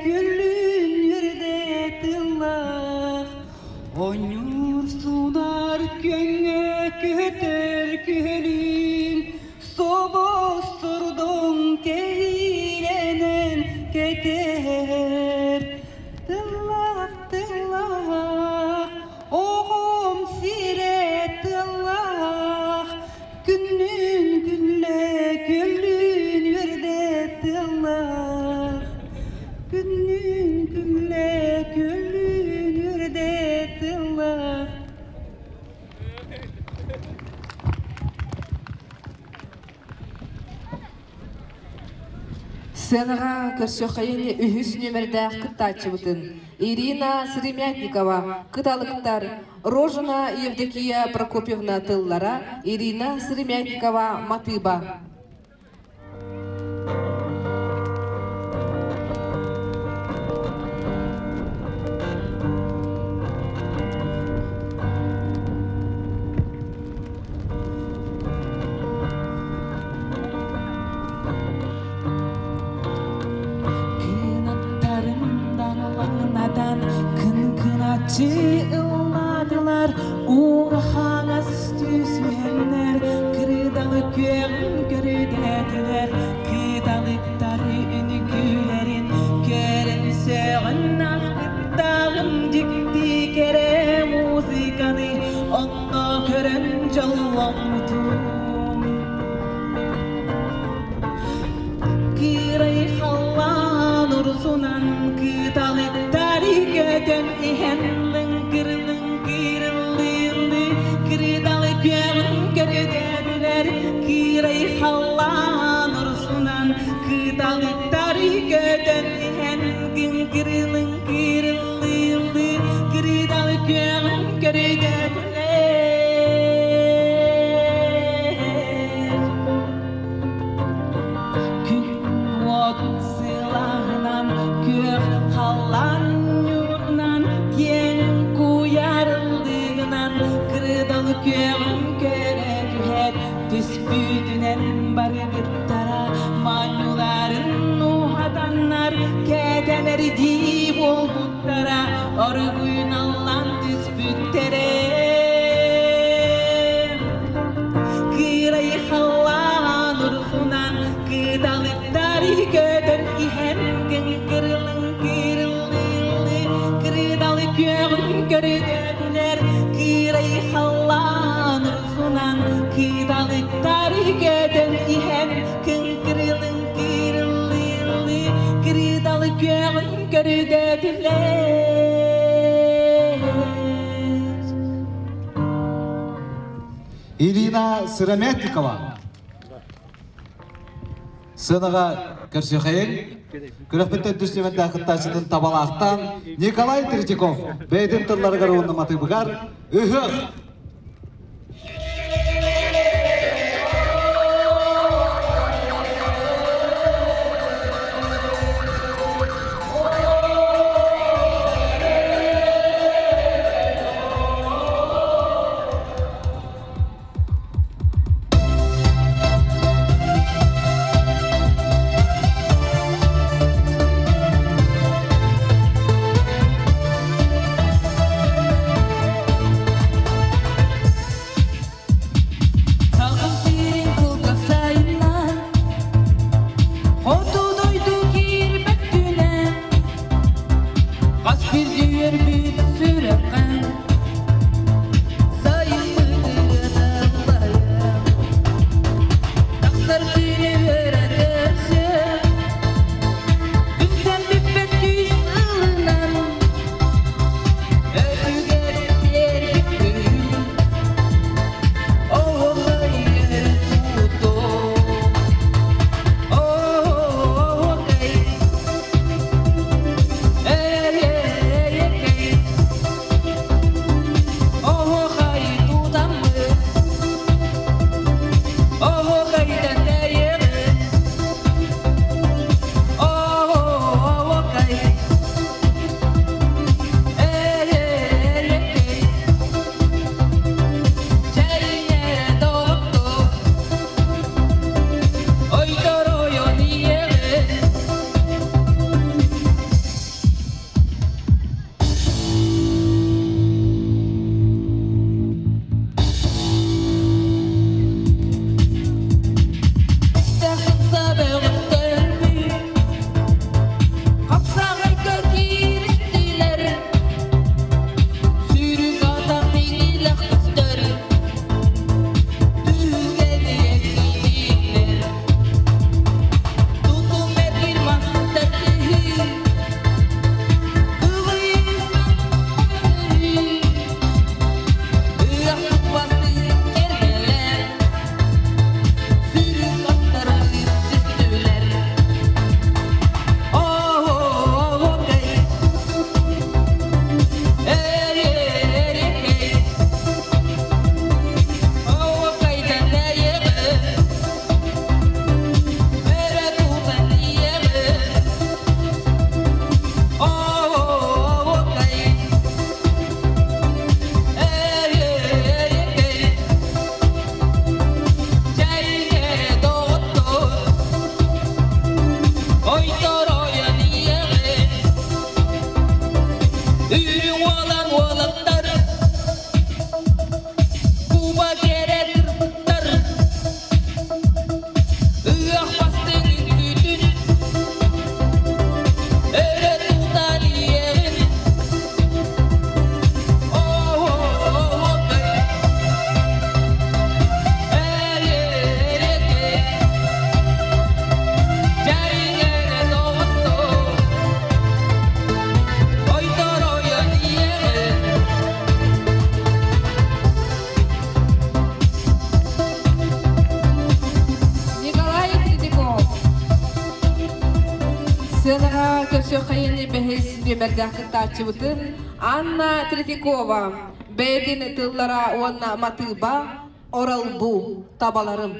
күллүн үөрдэ тыллаах Оонньуур сунар көҥө көтөр күөлүн Собос-сордоҥ кэһиилэнэн кэтэһэр. Тыллаах, тыллаах, оҕом сирэ тыллаах, Күннүн күллэ, күллүн үөрдэ тыллаах. Күннүн күллэ, күллүн үөрдэ тыллаах. Сценаҕа көрсүөххэйин үһүс нүөмэрдээх кыттааччыбытын Ирина Сыремятникова, кыталыктар Рожина Евдокия Прокопьевна тыллара, Ирина Сыремятникова матыыба. Кынаттарымдан лаҥнатан кыҥкыначчы ыллаатылар ууга хаҥас түсүһэннэр кырыдалы күөҕүн көрүдээтилэр кыталыктары үнүкүүлэрин көрөн сөҕөн аспыттааҕым дьикти кэрэ музыканы онно көрөн дьолломмутум Кыырай халлаан урсунан кыталыктары көтөн иһэн лыҥкыр-лыҥкырыллыыллыы кырыдалы күөҕүн көрүдөөтүлэр Кыырай халлаан урсунан кыталыктары көтөн иһэн кыҥкырылыҥкырыллыыллыы кырыдалы күөҕүн көрүдөөтүлэр Күн уот сылааһынан, күөх халлаан ньуурунан, киэҥ куйаар ыллыгынан кырыдал күөҕүн көрө түһээт, түспүтүнэн барыбыттара моонньуларын уһатаннар кээтэнэрдии буолбуттара, оргуйун аллан түспүттэрэ. Кыырай халлаан урсунан кыталыктары көтөн иһэн кыҥкырылыҥ кырыллыыллыы кырыдалы күөҕүн көрүдөөтүлэр Кыырай халлаан урсунан кыталыктары көтөн иһэн кыҥкырылыҥ кырыллыыллыы кырыдалы күөҕүн көрүдөөтүлэр Ирина Сыромятникова. Сыанаҕа көрсүөххэйиҥ. Күрэхпиттэн түстүмэнтээх кыттааччытын табалаахтан Николай Третьяков бэйэтин тылларыгар уонна матыыбыгар «Ыһыах» нүөмэрдээх кыттааччыбытын Анна Третьякова бэйэтин тыллара уонна матыыба Оралбу табаларым.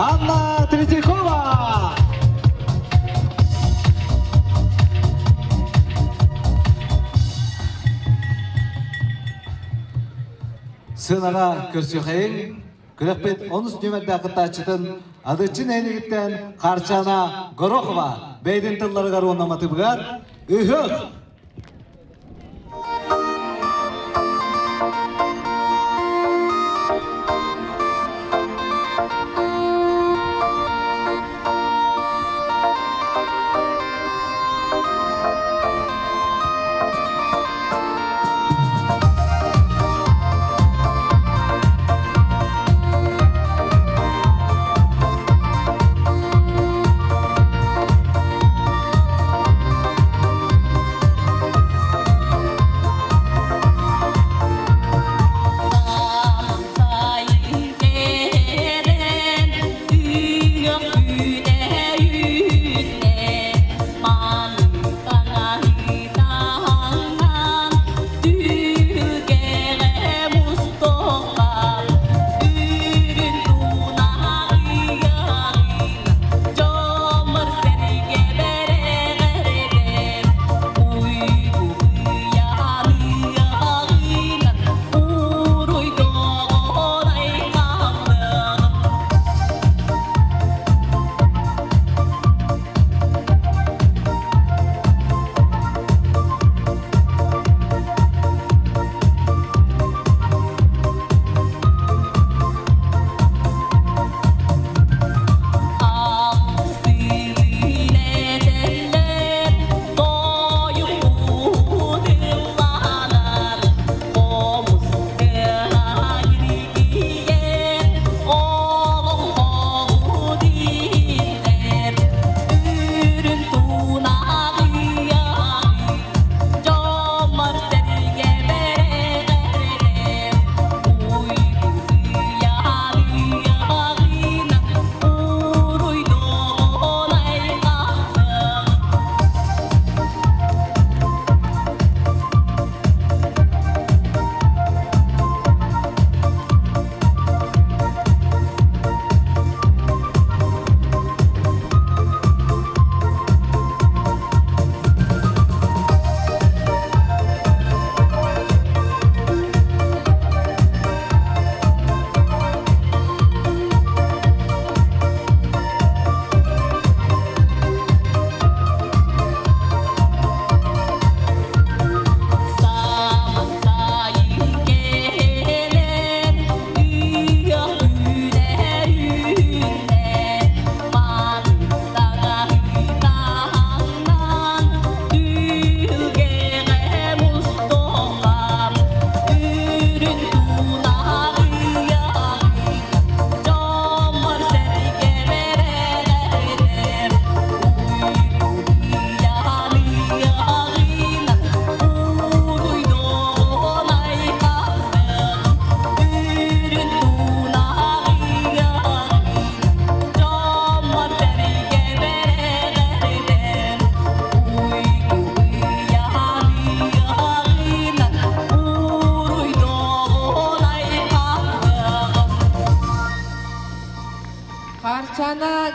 Анна Третьякова! Сыанаҕа көрсүөхэйиҥ, күрэхпит онус нүөмэрдээх кыттааччытын Адыччы нэһилиэгиттэн Харчана Горохова бэйэтин тылларыгар уонна матыыбыгар «Ыһыах!»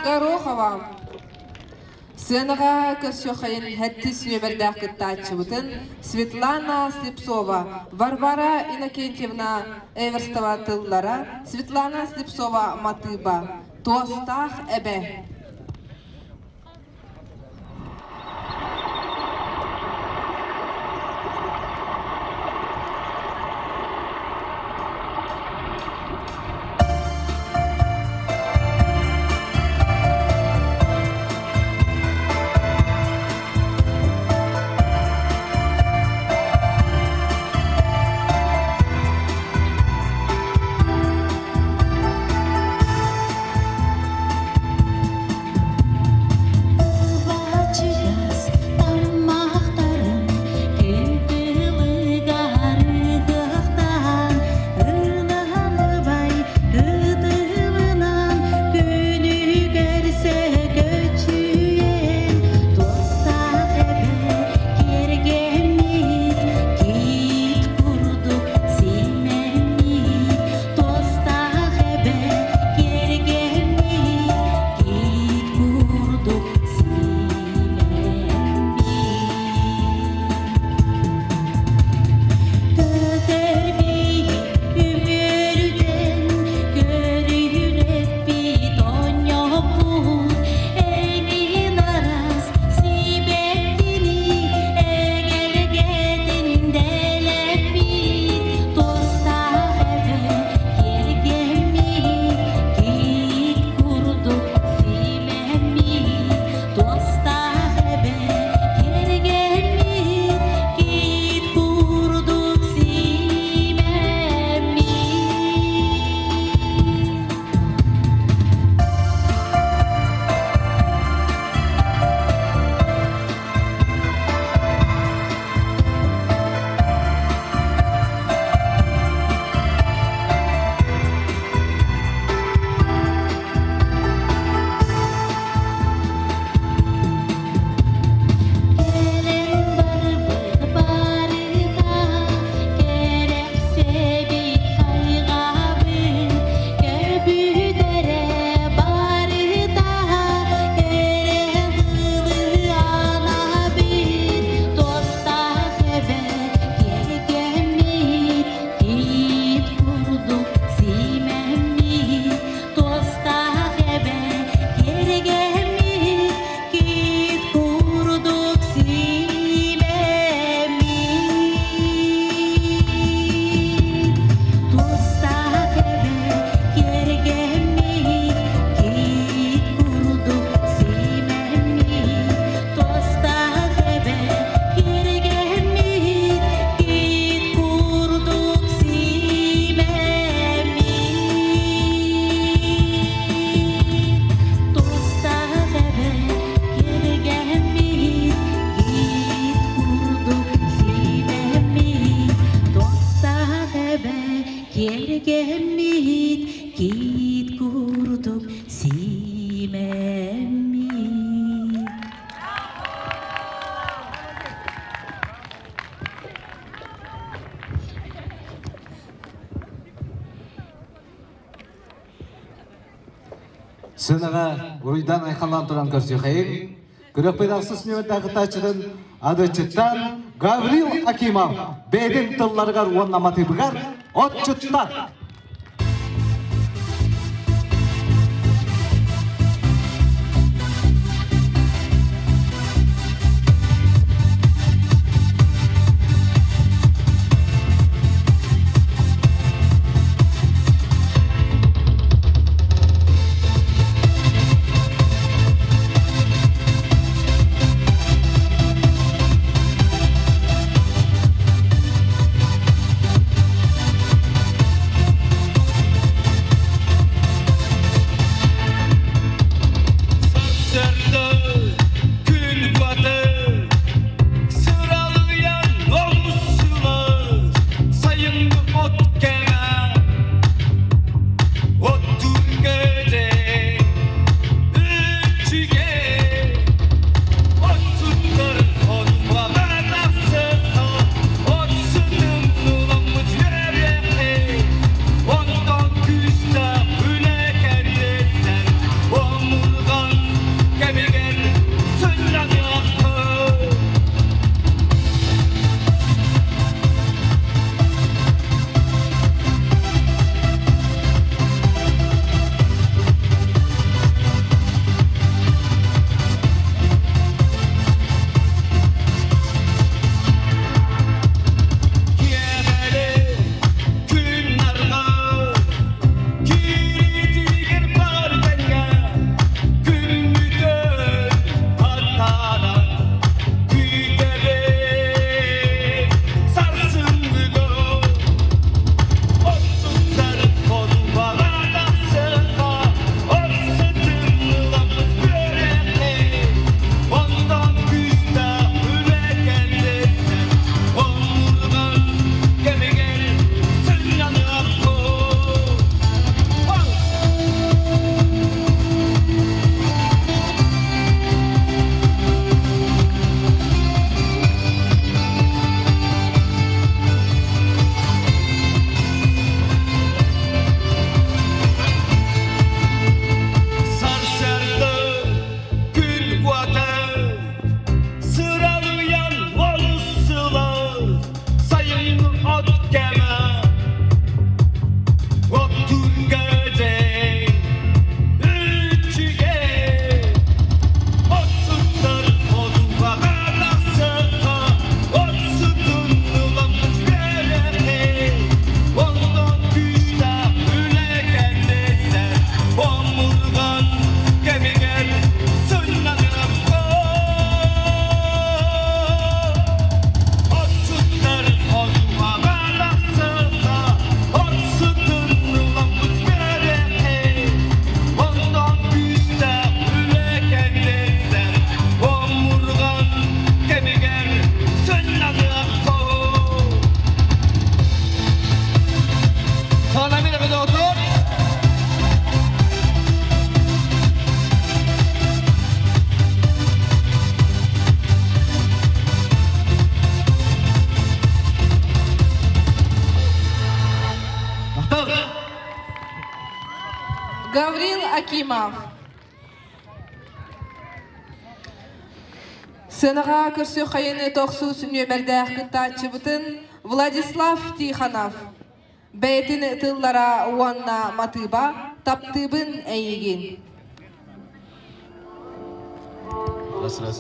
Горохова. Сыанаҕа көрсүөххэйин сэттис нүөмэрдээх кыттааччыбытын Светлана Слепцова, Варвара Иннокентьевна Эверстова тыллара, Светлана Слепцова матыыба, Туостаах эбэ. Ылбачыгас таммахтарын күн тылыгар ыгыахтаан, ырнаһаныбай ытыбынан күнүгэр сөкөчүйэн, туостаах эбэ киэргэммит, киит курдук симэммит, туостаах эбэ киэргэммит, киит курдук симэммит. Көтөр биһик үмүөрүтэн, көрүрүппүт оонньооппут, эҥин араас сибэккини эгэлгэтин дэлэппит, туостаах эбэ киэргэммит, киит курдук симэммит, туостаах эбэ киэргэммит, киит курдук симэммит. Кэлэн барбыт барыта, кэрэхсэбит хайҕабыт, көрбүт эрэ барыта, кэрэ тылы анабыт, туостаах эбэ киэргэммит, киит курдук симэммит, туостаах эбэ киэргэммит, киит курдук симэммит. Туостаах эбэ киэргэммит, киит курдук симэммит, туостаах эбэ киэргэммит, киит курдук симэммит. Туостаах эбэ киэргэммит, киит курдук симэммит, туостаах эбэ киэргэммит, киит курдук симэммит. Сынаға уруйдан айқалан туран көрсүхэйин. Күрөкпөй ахсыс нүөмэрдээх кыттааччытын Адычыттан Гаврил Акимов бэйдин тылларыгар уонна матыыбыгар отчуттар. Гаврил Акимов. Сыанаҕа көрсүөххэйин тохсус нүөмэрдээх кыттааччыбытын Владислав Тихонов. Бэйэтин тыллара уонна матыыба «Таптыыбын эйигин». Раз, раз.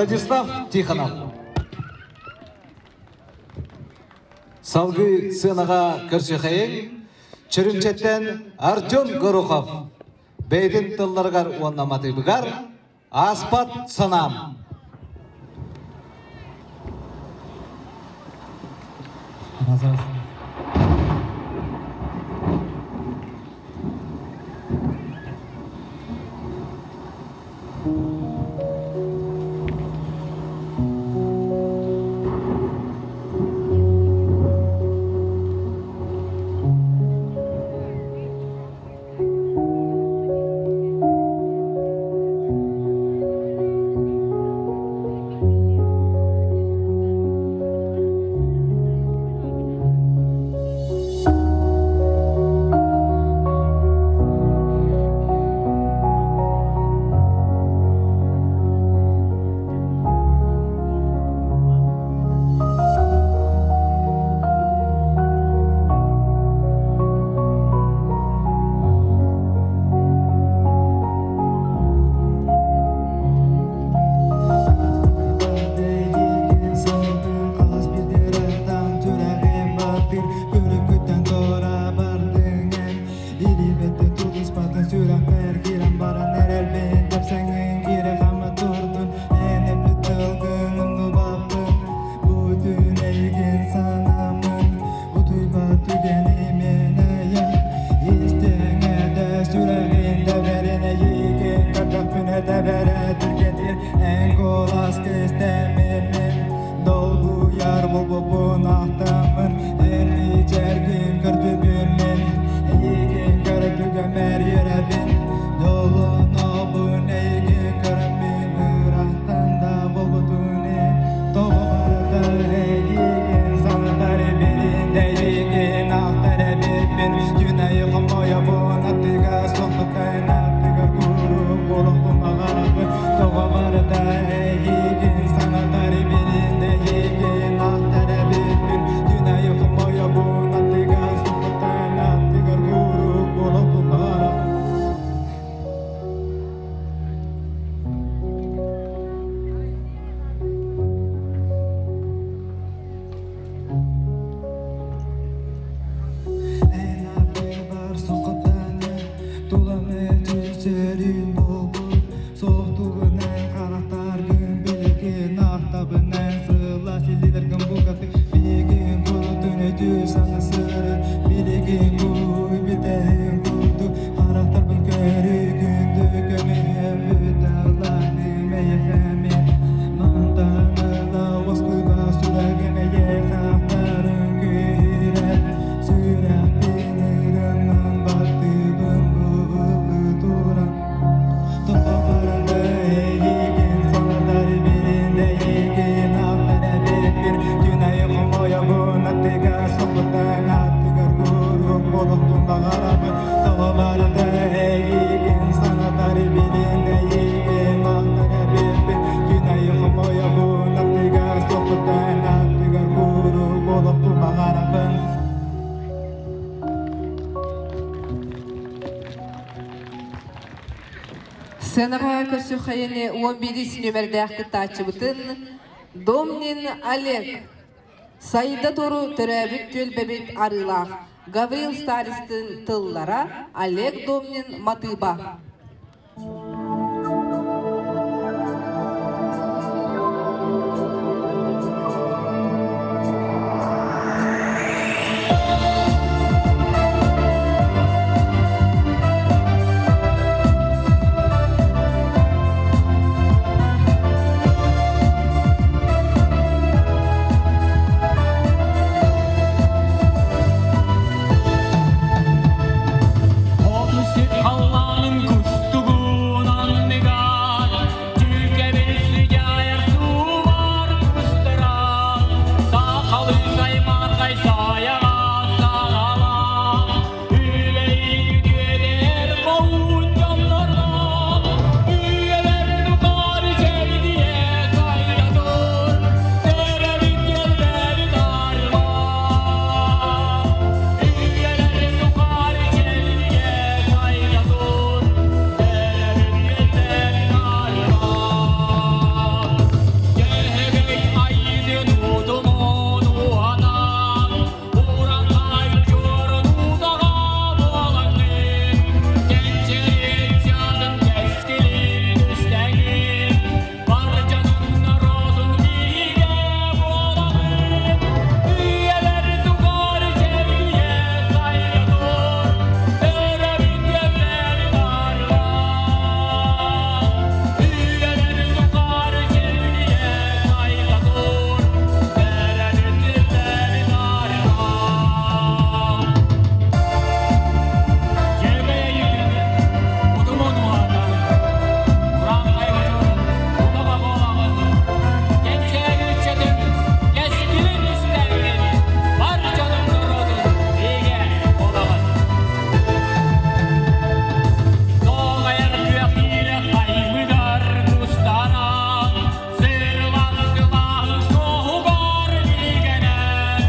Владислав Тихонов. Салгыы сыанаҕа көрсүөхэйиҥ Чөрүмчэттэн Артем Горохов бэйэтин тылларыгар уонна матыыбыгар Ааспат санаам. Раз, раз. ахтабын эн сылаас илиилэргин булгаты Билигин курутун өйдүү сана сырыт Билигин бу бүтэһин курдук Харахтарбын көрүү күндү көмүһүм Бүталаным эйиэхэ мин Мантан ыла уоскуйба сүрэгим эйиэхэ ахтарын күүһүрэр Сүрэхпин ырынан баттыыбын бу ыллыы туран Тоҕо барыта эйигин санатар билин эйигин ахтар эбиппин Күн айы хомойобун аттыга соҕотон аттыгар куруук буолуохпун баҕарабын Тоҕо барыта эйигин санатар билин эйигин ахтар эбиппин Күн айы хомойобун аттыга соҕотон аттыгар куруук буолуохпун баҕарабын Сценаҕа көрсүөххэйини 11 нүмердээх кыттааччыбытын Домнин Олег Сайда Тору төрөөбүт түөлбэбит арыылаах Гаврил Старистин тыллара Олег Домнин матыыба. Хоту сир халлаанын кустугун анныгар Түүкэбил сыдьаайар субар кустаран Сахалы саймархай сайаҕа саҕалаан Үлэйин үтүөдэр хоһуун дьоннордоох Үйэлэр тухары чэлгийэ сайда тур Төрөбүт түөлбэбит арылаах Үйэлэр тухары чэлгийэ сайда тур Төрөбүт түөлбэбит арылаах Дьөһөгөй айыытын утумун уһанан Уран дьуорун утаҕа буолаҥҥын Кэнчэрин чаатын кэскилин түстэҥин Бар дьонун норуотун биһигэ буолаҕын Үйэлэр тухары чэлгийэ сайда тур Төрөбүт түөлбэбит арылаах Үйэлэр тухары чэлгийэ сайда тур Төрөбүт түөлбэбит арылаах Дьэбэйэ утумун уһатан, урааҥхай удьуорун утаҕа буолаҕын, кэнчээри ыччатын кэскилин истээҥҥин, бар дьонуҥ норуотун бигэ буолаҕын. Тоҕайар күөх иирэ хаймыгар кустаран, сырылас сылааһы суоһугар биигэнэн,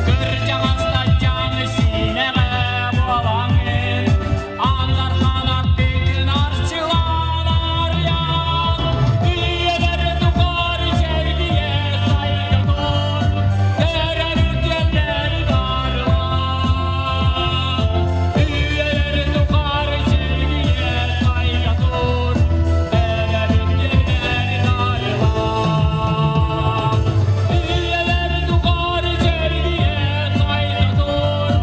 кырдьаҕастан дьаҥы сиинэҕэ буолаҥҥын, Аннархан аттыгын арчылаан арыйан, үйэлэр тухары чэлгийэ сайда тур, төрөбүт түөлбэбит арылаан. Үйэлэр тухары чэлгийэ сайда тур, төрөбүт түөлбэбит арылаан. Үйэлэр тухары чэлгийэ сайда тур,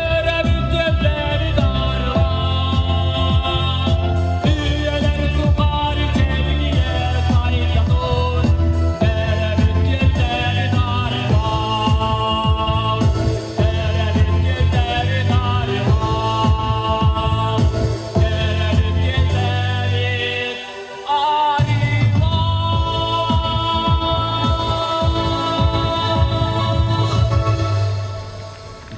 төрөбүт түөлбэбит арылаан. Үйэлэр тухары чэлгийэ сайда тур, төрөбүт түөлбэбит арылаан. Төрөбүт түөлбэбит арылаан. Төрөбүт түөлбэбит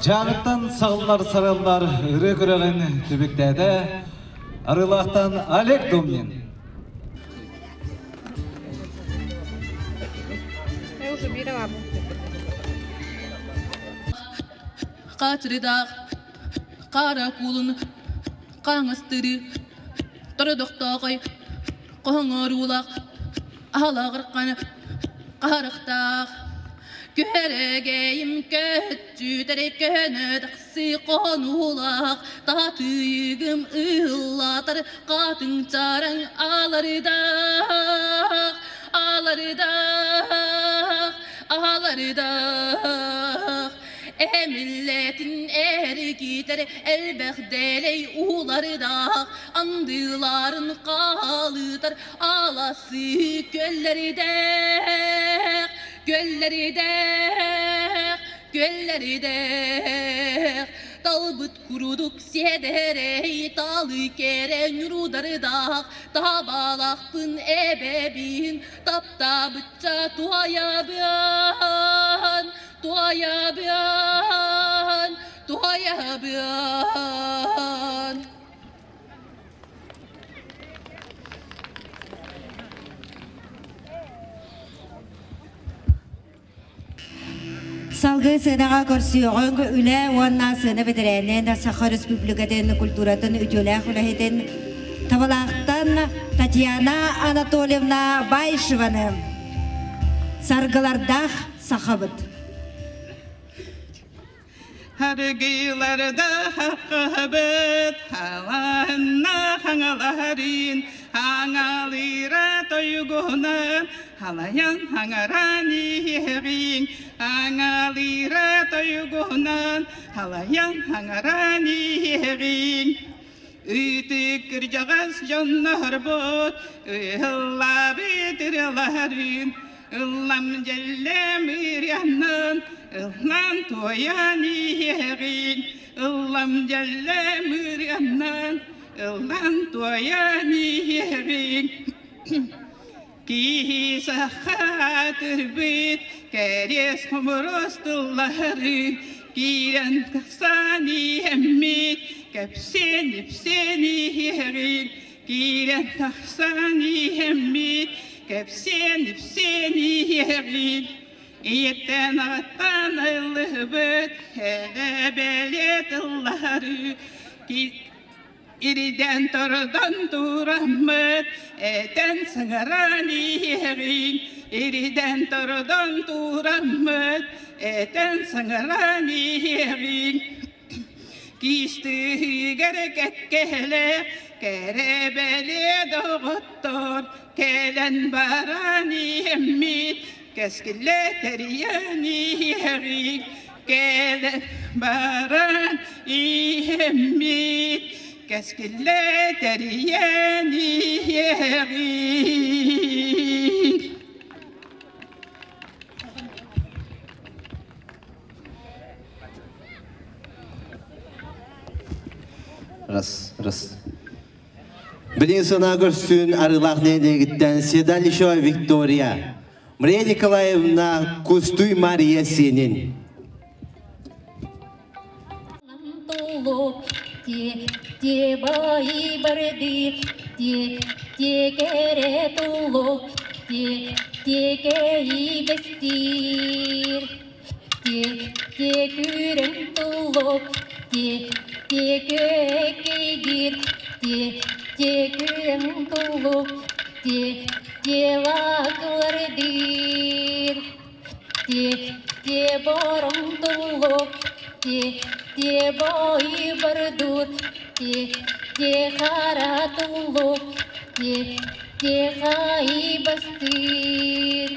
Дьааныттан саҕыллар сарыаллар ырыа күрэҕин түбүктээтэ Арыылаахтан Олег Домнин. Я уже берела. Хатырдаах хара куулун хаҥастыры тородохтоохой хоһоҥоруулаах аһалаҕырхан хаһарахтаах Күһэрэгэйим көччүтэри көнө тахсы хонуулаах таатыйыгым ыыллатар хатыҥ чараҥ алардаах. Аҕалардаах, аҕалардаах, Эмиллэтин эргитэр элбэх дэлэй уулардаах, Андыларын хаалытар аласы көллэрдээх, көллэрдээх, көллэрдээх. Талбыт курдук сиэдэрэй талы кэрэ ньурудардаах, Табалахпын эбэбин таптаабычча туойабын, туойабын, туойабын. Салгыы сыанаҕа көрсүөҕүҥ үлэ уонна сыана бэтэрээнин Саха Республикатын культуратын үтүөлээх үлэһитин Табалаахтан Татьяна Анатольевна Баишеваны саргылардаах сахабыт. Харгыйларда хаххабыт, халаһынна хаҥалаһарын, хаҥалыыра тойугунан, халайан хаҥаран иһэҕиҥ, хаҥалыыра тойугунан, халайан хаҥаран иһэҕиҥ. Ыытык кырдьаҕас дьоннорбут, ыһыллаабыт ырыаларын, ыллам дьэллэм ырыанан, ыллаан туойан иһэҕин, ыллам дьэллэм ырыанан, ыллаан туойан иһэҕин. Киһи сахатырбыт кэриэс хомурус тыллары киирэн тахсан иһэммит кэпсиэн ипсиэн иһэҕин киирэн тахсан иһэммит кэпсиэн ипсиэн иһэҕин ийэттэн аҕаттан ыллыһыбыт эҕэ-бэлиэ тыллары Иридэн турдан тураммыт, этэн саҥаран иһэҕин. Иридэн турдан тураммыт, этэн саҥаран иһэҕин. Киистыгар кэккэлэ, кэрэ бэлиэ доҕоттор, кэлэн баран иһэммит, кэскиллэ тэрийэн иһэҕин. Кэлэн баран иһэммит, кэскиллэ тэрийэн иһэҕин. Раз, раз. Билин сына көрсүн арыылаах нэһилиэгиттэн Седалищева Виктория. Мария Николаевна Кустуй Мария сиэнин. Те бай барды, те те кере тулук, те те кей бестир, те те күрен тулук, те те көкейдир, те те күрен тулук, те Делаклардыр, те те борон тулук, те те бой бардур, те те хара тулук, те те хай бастыр.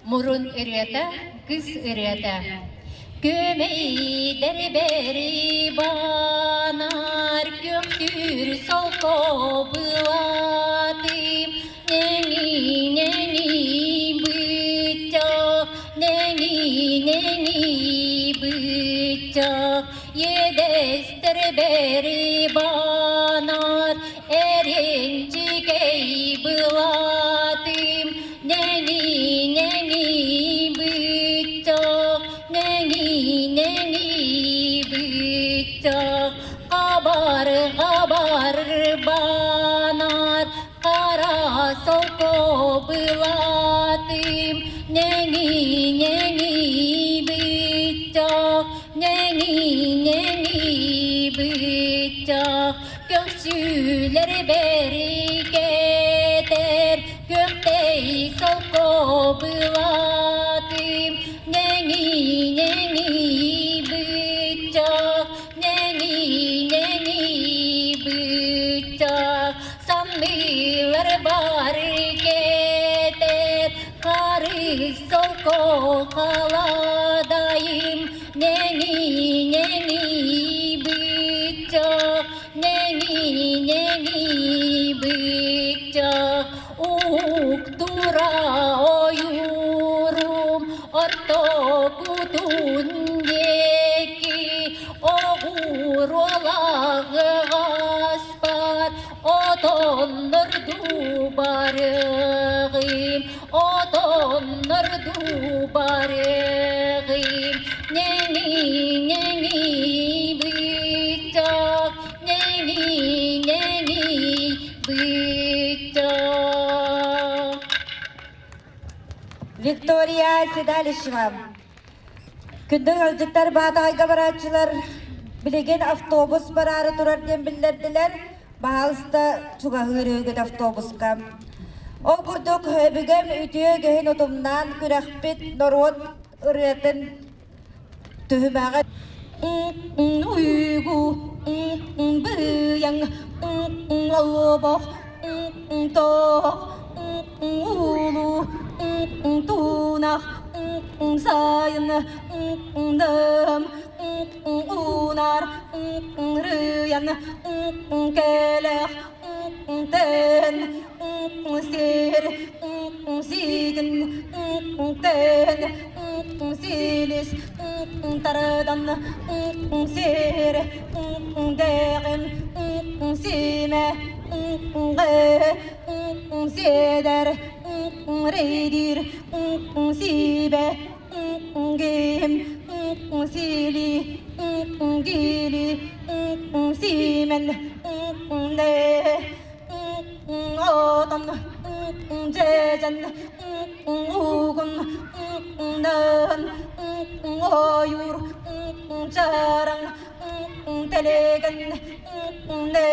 Мурун ырыата, кыс ырыата. Көмейдер бери банар көктүр солко былатым, Нени-нени бычак, нени-нени бычак, Едестер бери банар, эренчикей былатым, Нени-нени бычак, нени-нени бычак, Кабар, кабар банар, кара солко былатым, Нени-нени бычак, нени-нени бычак, Көксүлэр бэрикэтэр, көктей солко былатым, Нени-нени бычак, нени-нени бычак, Саннылар бар кетер, Солко халадайым, Нэҥи, нэҥи быччах, Нэҥи, нэҥи быччах, Уктура ойуурум ортокутун диэки оҕуруолаҕаспат отоннор дубарыгым, отоннор дубарыгым, нэҥи, нэҥи быччах, нэҥи, нэҥи быччах. Виктория Седалищева. Күндү ыалдьыттар, Баатаҕайга барааччылар билигин автобус бараары турар диэн биллэрдилэр. Баһаалыста чугаһыыр үһүгүт автобуска. Ол курдук өбүгэм үтүө үгэһин утумнаан күрэхпит норуот ырыатын түһүмэҕэ Уйгу быйаҥ олбох тоох уулу туунах сайын дым уунар рыйан кэлэх тэн сир сигин тэн силис тардан сир дэҕим симэ сиэдэр рейдир сибэ гим сили гили симен нэ отон жэжэн угун нын ойур чараҥ тэлэгэн нэ.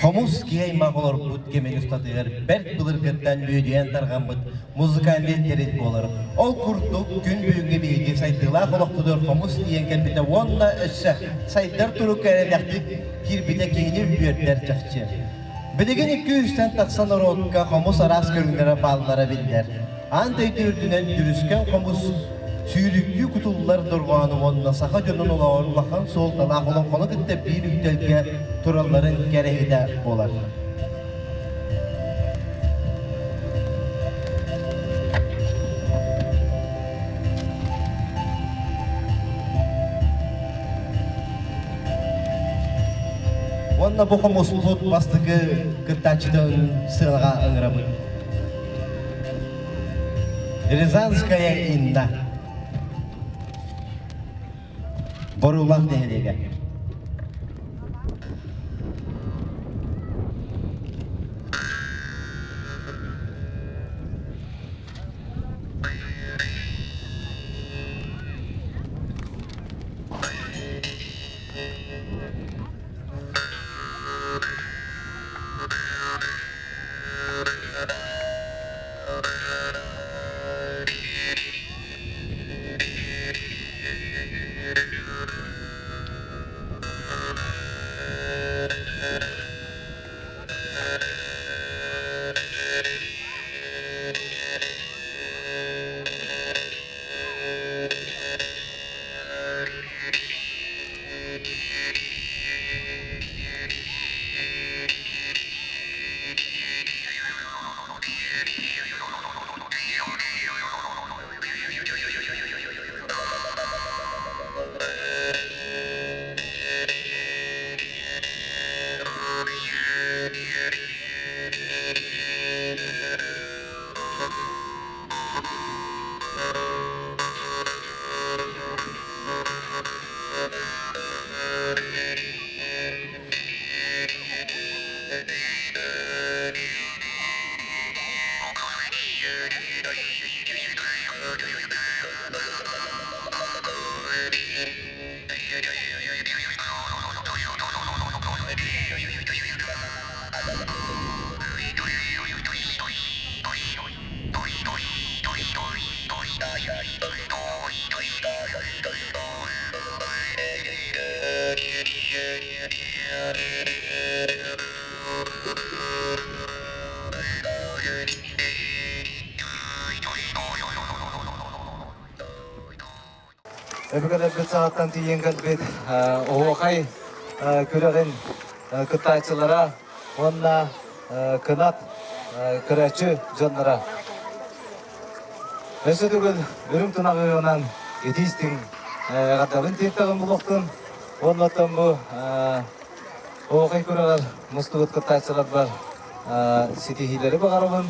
Хомус киһи аймах олорбут кэмин устатыгар бэрт былыргыттан үөдүйэн тарҕаммыт музыкальнай тэрил буолар. Ол курдук күн бүгүҥҥү биһиги сайдыылаах олохпутугар хомус тиийэн кэлбитэ уонна өссө сайдар турукка эрэллээхтик киирбитэ киһини үөрдэр чахчы. Билигин 200-тэн тахса норуокка хомус араас көрүҥнэрэ бааллара биллэр. Аан дойду үрдүнэн дьүрүскэн хомус сүүрүктүү кутуллар дорҕоону уонна саха дьонун олоҕор улахан суолталаах олоҥхону кытта биир үктэлгэ туралларын кэрэһитэ буолар. Уонна бу хомуспут бастакы кыттааччытын сыанаҕа ыҥырабыт. Рязанская Инна. Боруулаах нэһилиэгэ. Өбүгэлэрбит саҕаттан тиийэн кэлбит оһуохай күрэҕин кыттааччылара уонна кынат көрөөччү дьонноро. Өссө төгүл үрүҥ тунаҕынан итиистиҥ эҕэрдэбин тиэртэҕин булуохтун. Уонна оттон бу оһуохай күрэҕэр мустубут кыттааччыларбар ситиһиилэри баҕарабын.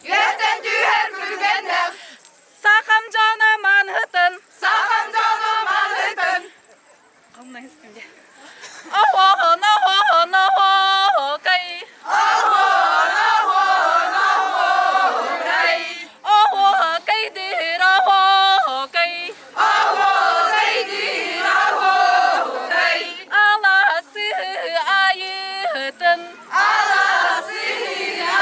Үөстэн түһэр күргэннэх. Сахам дьоно манһытын. Сахам дьоно манһытын. Оһоон, оһоон, оһоокай. Оһоон, оһоон, оһоокай. Оһоокай диир оһоокай. Оһоокай диир оһоокай. Аласы айыытын. Аласы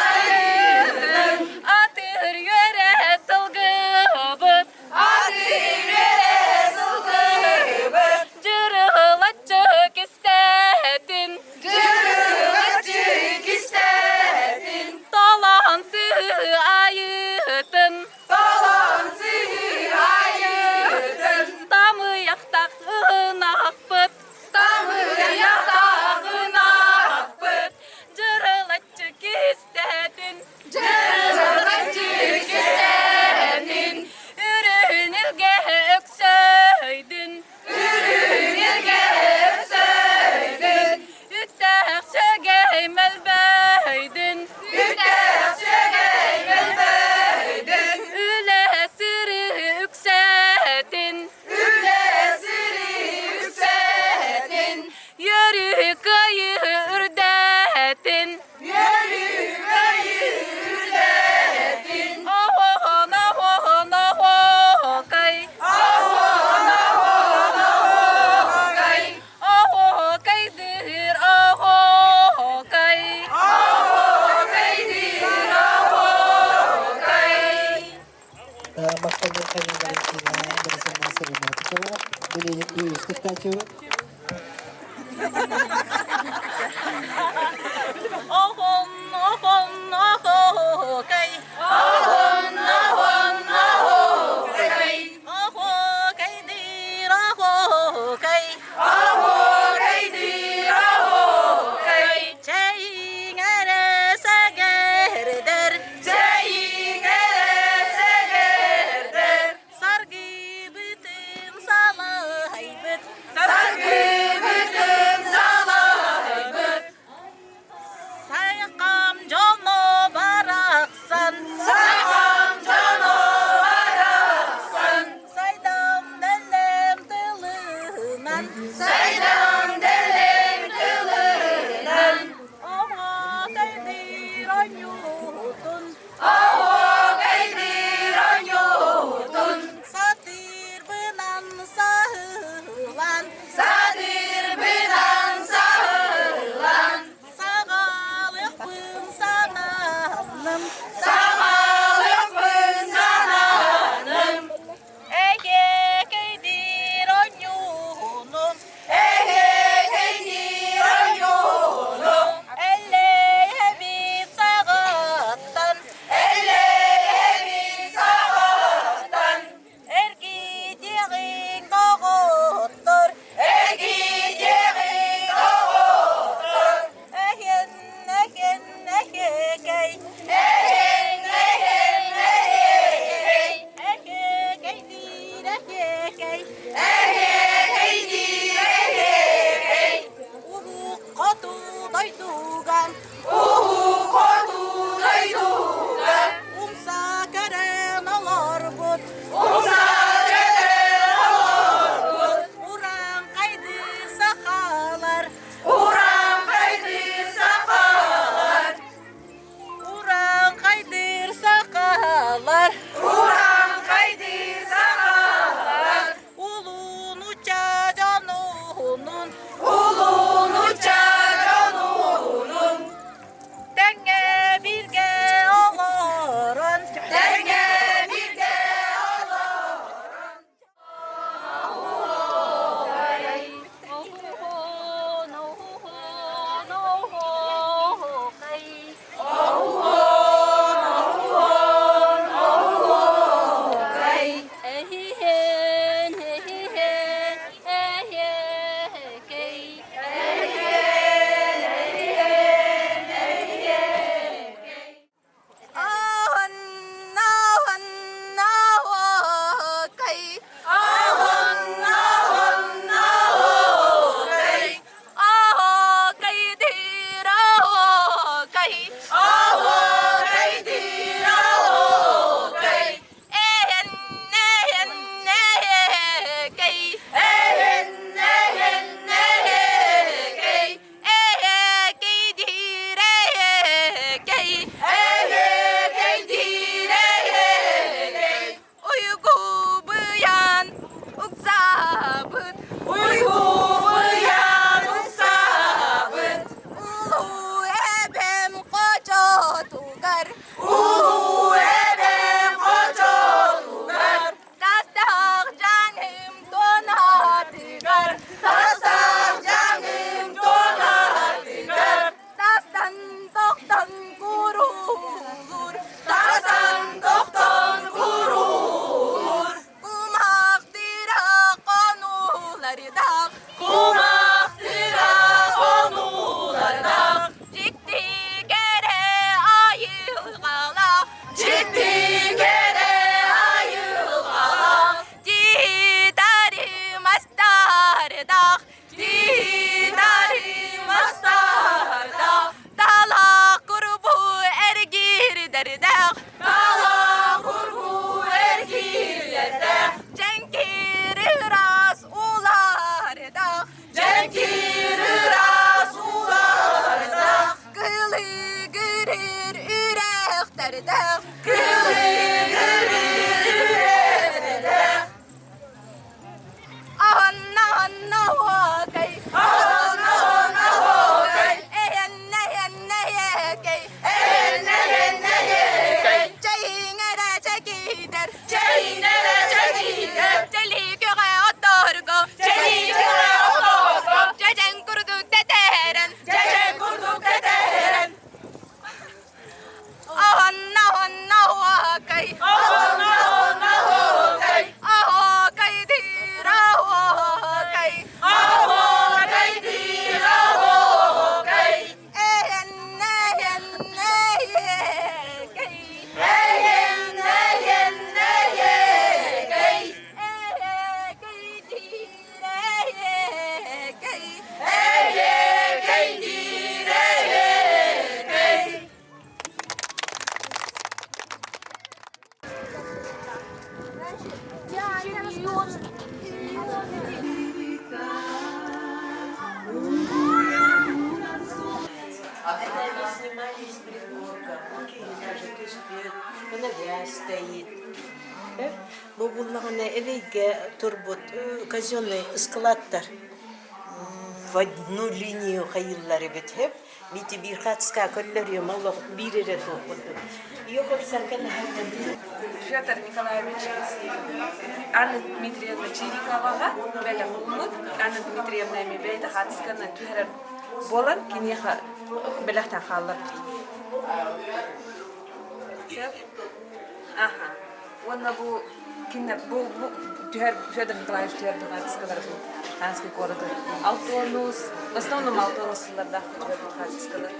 айыытын. Атыр үөрэ сылгыбыт. Атыр үөрэ сылгыбыт. Дьырылаччы кистэтин. Дьырылаччы кистэтин. Толон сыы айыытын. Толон сыы айыытын. Тамыйахтах ынахпыт. Тамыйахтах ынахпыт. Дьырылаччы кистэтин. Дьырылаччы кистэтин. Үрүн илгэ өксөйдүн. Үрүн илгэ өксөйдүн. Үттээх сөгей мөлбөйдүн. Үттээх сөгей мөлбөйдүн. Үлэ сыры үксэтин. Үлэ сыры үксэтин. Yөрү кыйы үрдэтин. Yөрү кыйы үрдэтин. Оһоон, оһоон, оһоокай. Оһоон, оһоон, оһоокай. Оһоокайдыыр оһоокай. Оһоокайдыыр оһоокай. Махтаныр Хайын Валентина Борисовна Сырыматыкова, билигин үһүс кыттааччыбыт. Оһон, оһон, оһоокай. Оһон, оһон, оһоокай. Оһоокайдыыр оһоокай. Оһоокайдыыр оһоокай. Чэйиҥ эрэ сэгэрдэр. Чэйиҥ эрэ сэгэрдэр. Саргыбытын салайбыт. Саргыбытын салайбыт. Сайкам дьоно барахсан. Дьиктигэрэ айылҕалаах, Дьиитари мастардаах, Дьиитари мастардаах, Талах курбу эргирдэрдээх, Талах курбу эргирдэрдээх, Дьэҥкир ыраас улардаах, Дьэҥкир ыраас улардаах, Кылыгырыр үрэхтэрдээх, Кылыгырыр үрэхтэрдээх. Аһанна аһанна оһуокай, аһанна аһанна оһуокай, эһэннэ эһэннэ эһэкэй, эһэннэ эһэннэ эһэкэй, чэйиҥ эрэ чэкиидэр, чэйиҥ эрэ чэкиидэр, чэлиикэҕэ отторго, чэлиикэҕэ отторго, дьэдьэн курдук тэтэрэн, дьэдьэн курдук тэтэрэн. Аһанна аһанна оһуокай, аһанна аһанна оһуокай, оһуокай диир оһуокай, оһуокай диир оһуокай, эһэннэ эһэннэ эһэкэй, эһэннэ эһэннэ эһэкэй, эһэкэй диир эһэкэй, эһэкэй диир эһэкэй. Это они снимали из пригорка. Навяз стоит. Бу буллаҕына эбэйгэ турбут казенный складтар в одну линию хайыыллар эбит Мити биир хатыска көллөрүөм олох биир эрэ суох курдук. Федор Николаевич Анна Дмитриевна Чириковаҕа бэлэх ууммут. Анна Дмитриевна эми бэйэтэ хаатысканы түһэрэр буолан киниэхэ бэлэхтэн хаалларбыт. Аха. Уонна бу кинилэр бу, бу түһэр Федор Николаевич түһэрбит хаартыскалара бу Ханский куораты Алтонус, в основном Алтонус сыллардаах түһэрбит хаартыскалар.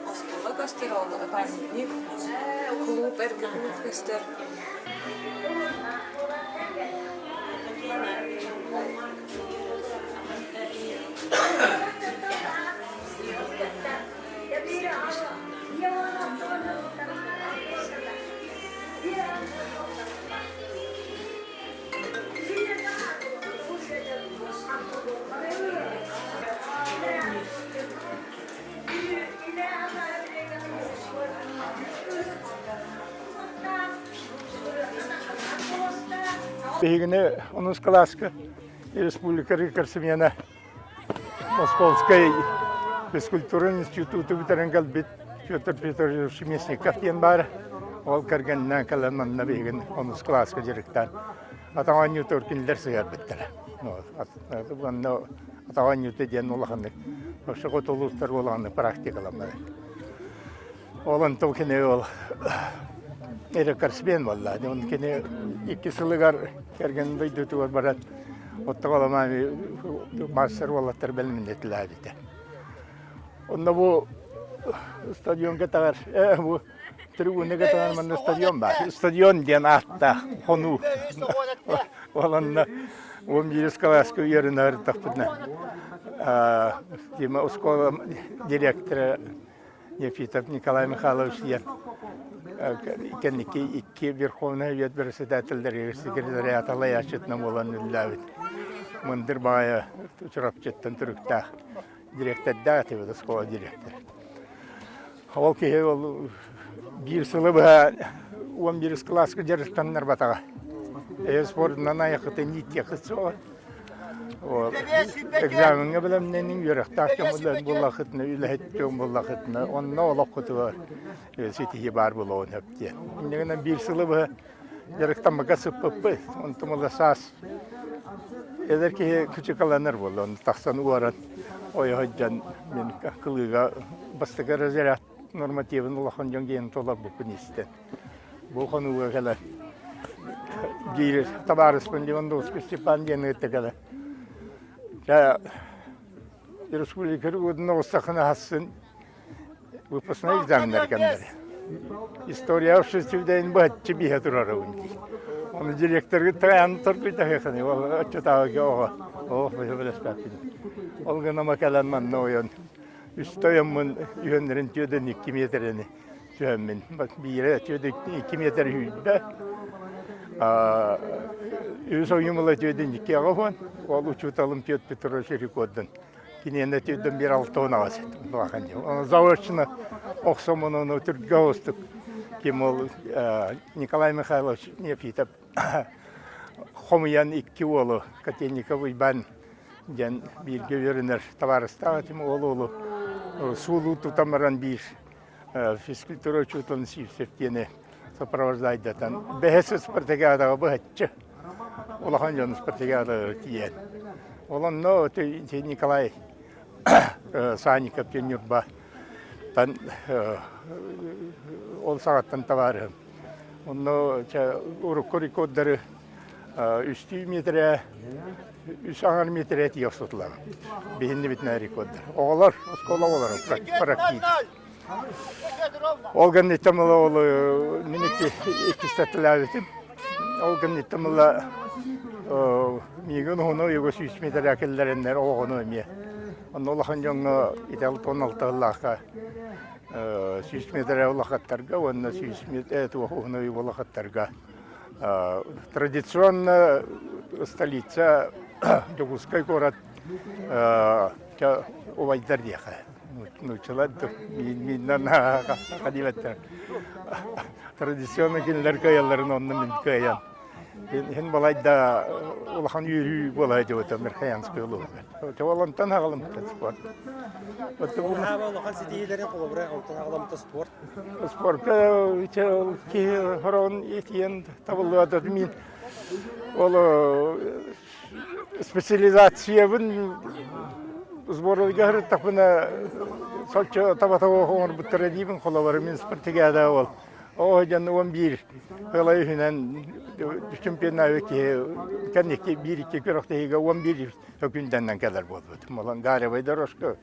Оскуола көстөр, ол памятник, клуб, эргэ клуб көстөр. Биһигини онус кылааска республика рекордсмена Московскай физкультура институту бүтэрэн кэлбит Петр Петрович Мясников диэн баар. Ол кэргэнинэн кэлэн манна биһигин онус кылааска дьарыктаан атах оонньуутугар кинилэр сыһыарбыттара. Онно атах оонньуута диэн улаханнык вообще хоту улуустар улаханнык практикаламмыт. Ол онтон кини ол рекордсмен буолла. Он кини икки сылыгар кэргэн дойдутугар баран оттоҕолома мастер уолаттар бэлэмнэтилээбитэ. Онно бу стадионга таҕар бу трибунаға таҕар манна стадион бар. Стадион диэн ааттаах хонуу. Ол онно 11 класска үөрэнэр тахпытына Дима оскуола директора Нефитов Николай Михайлович диэн кэнники икки Верховнай Совет председателлэригэр секретариата лайааччытынан буолан үлэлээбит мындыр баҕайы Чурапчыттан төрүттээх дириэктэрдээх этибит оскуола дириэктэрэ. Ол киһи ол биир сылы быһа 11 кылааска дьарыктаннарбатаҕа. Спордунан айахытын ииттиэххит суоҕа. Экзамеҥҥа бэлэмнэниҥ, үөрэхтээх дьон буоллаххытына, үлэһит дьон буоллаххытына, онно олоххутугар ситиһии баар буолуон сөп диэн. Инньэ гынан биир сылы быһа дьарыктаммакка сыппыппыт. Онтум ыла саас эдэр киһи кычыкаланар буолла. Онно тахсан уоран ойо сылдьан мин кылыыга бастакы разряд нормативын улахан дьон диэн толорбуппун истэн. Бу хонууга кэлэр биир табаарыспын Левандовский Степан диэн ыытта кэлэр. Дьэ, республика удун оҕустахына хассын выпускной экзаменнар кэмнэрэ. История общественнайын быһаччы биһэ турарабын дии. Оны директоргыт тайаан торгуйтаһыахыны ол оччотааҕы оҕо оҕо бэлэспэппин. Ол гынама кэлэн манна ойон үстэ ойоммун үһөннөрүн түөдэн 2 метрени түһэммин биирэ түөдэ 2 метр үүрдэ. Үс ойумула түөдэн 2 аҕа ол учууталым Петр Петрович рекордун Киниэнэ түүрдэн биир алтыан аҕас улахан дьон. Оны заочно охсомун ону түргэ оҕустук ким ол Николай Михайлович Нефитов хомуйан икки уолу Котельников Уйбан диэн бииргэ үөрэнэр табаарыстаах этим ол уолу суулуу тутан баран биир физкультура учууталын Сивцев диэни сопровождайдатан бэһис спартакиадаҕа быһаччы улахан дьон спартакиадаҕа тиийэн ол онно Николай Санников диэн Ньурбаттан ол саҕаттан табаарыһым онно урукку рекордары үстүү метрэ үс аҥар метрэ тиийэ охсутулар биһиннибитинэ рекорддар оҕолор оскуола оҕолоро практик Ол кэнниттэн ыла ол мин иккистэтилээбитим. Ол кэнниттэн ыла миигин уһуну уйуга сүүс миэтэрэ киллэрэннэр оҕону эмиэ. Онно улахан дьоҥҥо ити 16 сыллаахха 100 миэтэрэ улахаттарга уонна 100 миэтэрэ туох уһуну уйуга улахаттарга традиционно столица Дьокуускай куорат убайдар диэхэ нууччалар мииннэн хадиибэттэр традиционно кинилэр кыайалларын онно мин кыайан иһин балайда улахан үөрүү буола дьыбыта Верхоянскай улууһугар. Онтон аҕалымта спорт. Улахан ситиһиилэрин холобура онтон аҕаламта спорт. Спортка киһи хороон итиэн табыллыбата мин ол Специализациябын сборга сырыттахпына соччо табата оҥорбуттара диибин холобура мин спартакиада ол оо дьон 11 ыла үһүнэн чемпионнаабыт киһи кэнники биир-икки күрэхтэһиигэ 11 өкүндэннэн кэлэр буолбут. Молон гаревай дорожка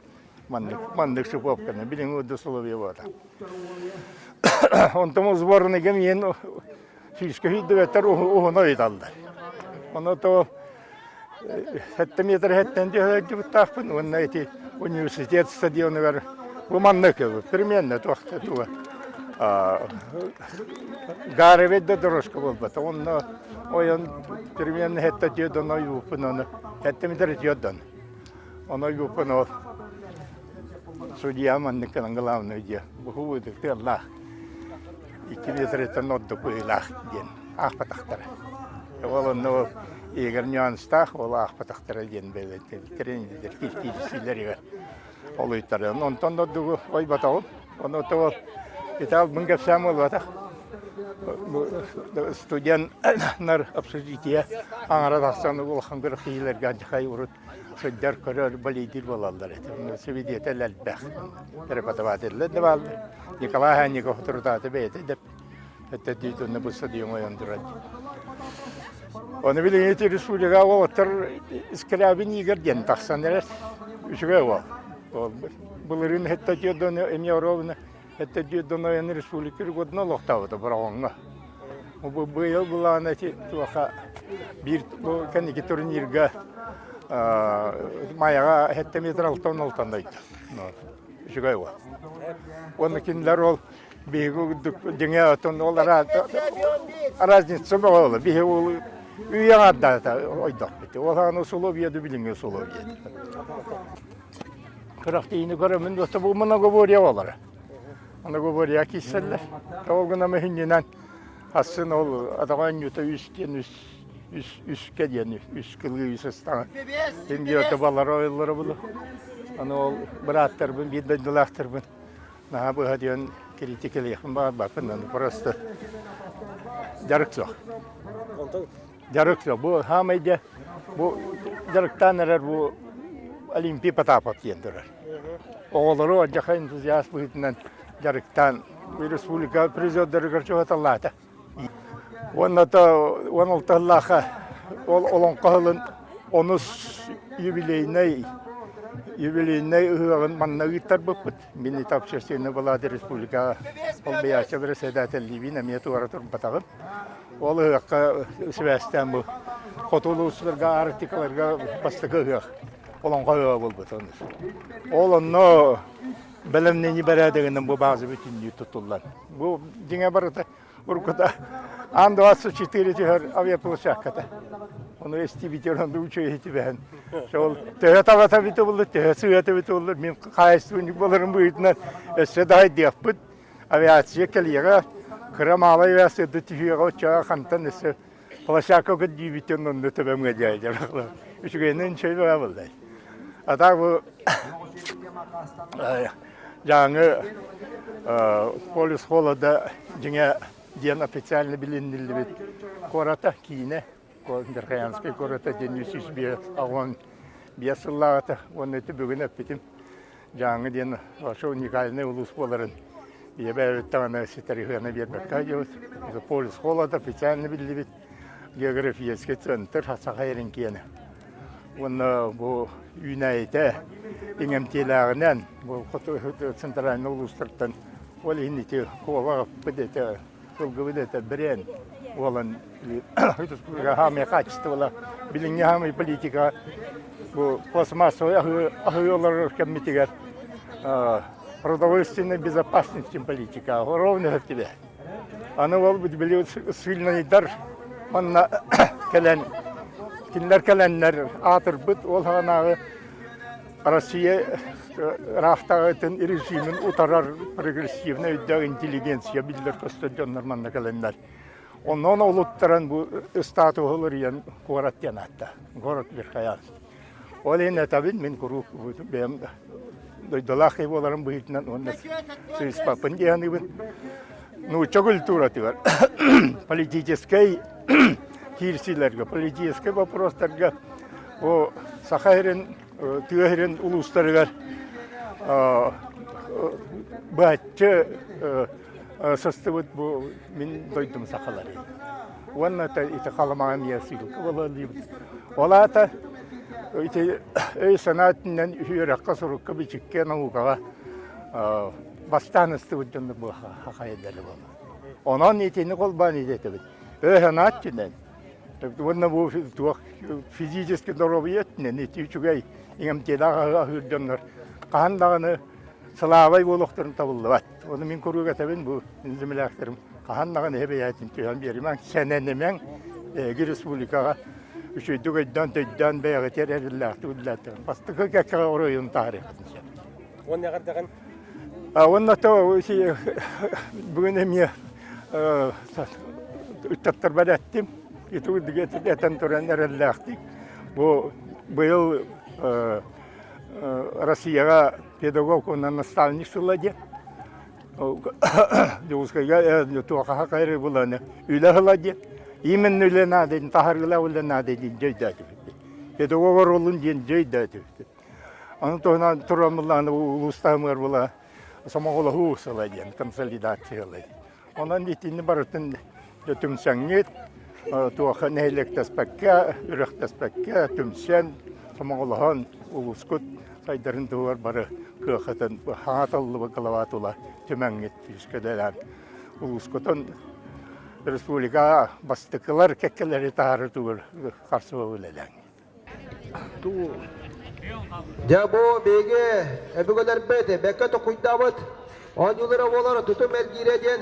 маннык маннык шиповканы билиҥҥи условия буота. Онтон сборныйга миэн Сүүскэ сүүрдүбэттэр уһуна ыйыталлар. Ону то сэттэ метр иһэттэн түһэрдибиттаахпын уонна ити университет стадионугар бу маннык примерно туох туга Гаревет да дорожка буолбата. Онно ойон примерно хетте тиөдөн ойууппун ону хетте метр тиөдөн. Ону ойууппун ол судья маннык гынан главный дьиэ. Бу тыаллаах. Икки метрэттэн ордук быһыылаах диэн аахпатахтара. Ол онно ол иһигэр нюанстаах ол аахпатахтара диэн тренердэр киирсиилэригэр олуйтаран. Онтон ордугу ойботоҕум. Ону то итал мын кэпсээн буолбатах. Студеннар общежитие аҥара тахсан улахан күрэхтэһиилэргэ антихай урут сылдьар, көрөр, болейдиир буолаллар этэ. Свидетель элбэх. Преподавателлэр да бааллар. Николай Ханников турутааты бэйэтэ деп өттөдүүтүнэ бу стадион ойон турар. Оны билигин ити республика уолаттар Скрябин Игорь диэн тахсан эрэр. Үчүгэй уол. Былырыын хетте дьиэдону эмиэ оруобуна хетте дьиэдону ойон республика рекордун олохтообута Бороҕоҥҥо. Бу быйыл былаана ити туоха биир бу кэнники турнирга Майаҕа хетте метр алтан алтан дойду. Үчүгэй уол. Уонна кинилэр ол биһиги курдук дьиҥэ отон ол разница бөҕө ол. Биһи ол үйэҕэ ардаата ойдохпут. Ол ааны условия да билиҥҥи условия. Күрэхтиини көрөмүн доста бу многоборье олара. Многоборье киирсэллэр. Ол гына мөһүнньүнэн Асын ол атаҕа онньута үс диэн үс үс үскэ диэн үс кылыы үс ыстаҥа. Индиота балара ойоллоро булу. Аны ол бырааттарбын, биир дойдулаахтарбын наһаа быһа диэн критикалиэхпин баҕарбаппын, аны просто дьарык суох. Дьарык суох. Бу хаамай дьэ бу дьарыктаан эрэр бу Олимпий Потапов диэн турар. Оҕолору алдьархай энтузиаст быһыытынан дьарыктаан республика призердарыгар чугаталлаата. Уонна то 16 сыллаахха ол олоҥхо сылын онус юбилейнай юбилейнай ыһыаҕын манна ыыттарбыппыт. Мин ити общественнай балаата республика холбуйааччы председателлиибин эмиэ туора турбатаҕым. Ол ыһыахха сибээстээн бу хоту улуустарга, арктикаларга бастакы ыһыах, олоҥхо ыһыаҕа буолбут. Ол онно бэлэмнэнии бэрээдэгинэн бу бааза бүтүннүү тутуллан. Бу дьиҥэ барыта уруккута Ан-24 түһэр авиаплощадката. Ону эстибитер онду үчүгэй түбэһэн. Ол төһө табата бит буллар, төһө сыата бит буллар, мин хаайыстыбынньык боларым быһыытынан өссө да хайдыахпыт. Авиация кэлиэҕэ, кыра маалай авиацияда түһүөҕэ, оччоҕо хантан өссө площадка көрдүүбүтүн онно төбөм ыалдьар. Үчүгэйинэн үчүгэй баа буоллай. А так бу Дьааҥы полюс холода дьиҥэ диэн официально билиниллибит куората, киинэ, Верхоянскай куората диэн 355 сыллааҕыта уонна ити бүгүн эппитим Дьааҥы диэн вообще уникальный улуус буоларын ийэбэ даҕаны ситэри биэрбэккэ дьыбыт. Полюс холода официально биллибит географический центр Саха сирин киэнэ. Уонна бу үүнээйитэ иҥэмтиэлээҕинэн бу хоту центральный улуустартан ол иһин ити куобаҕыппыт этэ сылгыбыт этэ бренд буолан хаамай качествола билиҥҥи хаамай политика бу пластмассовай аһыы олорор кэммитигэр продовольственной безопасности политика ровно тебе Аны ол били сыыльнайдар манна кэлэн кинилэр кэлэннэр аатырбыт ол саҕанааҕы Россия ыраахтааҕытын режимин утарар прогрессивнай өйдөөх интеллигенция биллэр көстөр дьоннор манна кэлэннэр онон олуттаран бу статуһу уларыйан куорат диэн аатта город Верхоянск Ол иһин этэбин мин куруук бэйэм дойдулаах киһи буоларым быһыытынан уонна сыыспаппын дии саныыбын. Нуучча культуратыгар политическай киирсиилэргэ, политическай вопростарга бу Саха сирин, тыа сирин улуустарыгар быһаччы сыстыбыт бу мин дойдум сахалары. Уонна ити Халымаҕа эмиэ сыылка буолалыыбыт. Ол аата ити өй-санаа өттүнэн үөрэххэ, сурукка, бичиккэ, наукаҕа бастаан ыстыбыт дьоннор бу хахайдары буолар. Онон итини холбоон итэтэбит. Өй-санаа өттүнэн уонна бу туох физически здоровье өттүнэн ити үчүгэй иҥэмтиэлээх аһыыр дьоннор хаһан даҕаны сылаабай буолуохтарын табыллыбат. Ону мин куруук этэбин бу земляктерым хаһан даҕаны эһэ бэйээтин түһэн биэримэҥ, сэнэнимэҥ эһиги республикаҕа үчүгэйдик өйдөөн-төйдөөн бэйэҕитигэр эрэллээхтик үлэлээтигэр бастакы кэккэҕэ оройуон таһаарыаххытын сөп. Уонна эҕэрдэҕин? Уонна то бүгүн эмиэ ыччаттарбар эттим. Ити этэн туран эрэллээхтик. Бу быйыл Россияҕа педагог уонна наставник сыла диэн Дьокуускайга туохаха хайры буланы үлэ ыла диэн именно үлэ наада диэн таһарыылаах үлэ наада диэн дьөйдөөтүбүт. Педагог оруолун диэн дьөйдөөтүбүт. Ону туһунан туран буллаҕына улуустаһымыгар була сомоҕолоһуу сыла диэн консолидация сыла диэн. Онон итини барытын түмсэҥҥит, туоха нэһилиэктэспэккэ, үрэхтэспэккэ түмсэн, сомоҕолоһон улуускут сайдарын туһугар бары кыахытын хаҥатыллыбыт глава тула түмэҥҥит күүскэ улуускутун республикаҕа бастакылар кэккэлэри таһаарыы тугар харсыба үлэлээҥҥит. Дьэ бу биһиги өбүгэлэрбит бэккэ токуйдаабыт оонньуулара буолар тутум эргиирэ диэн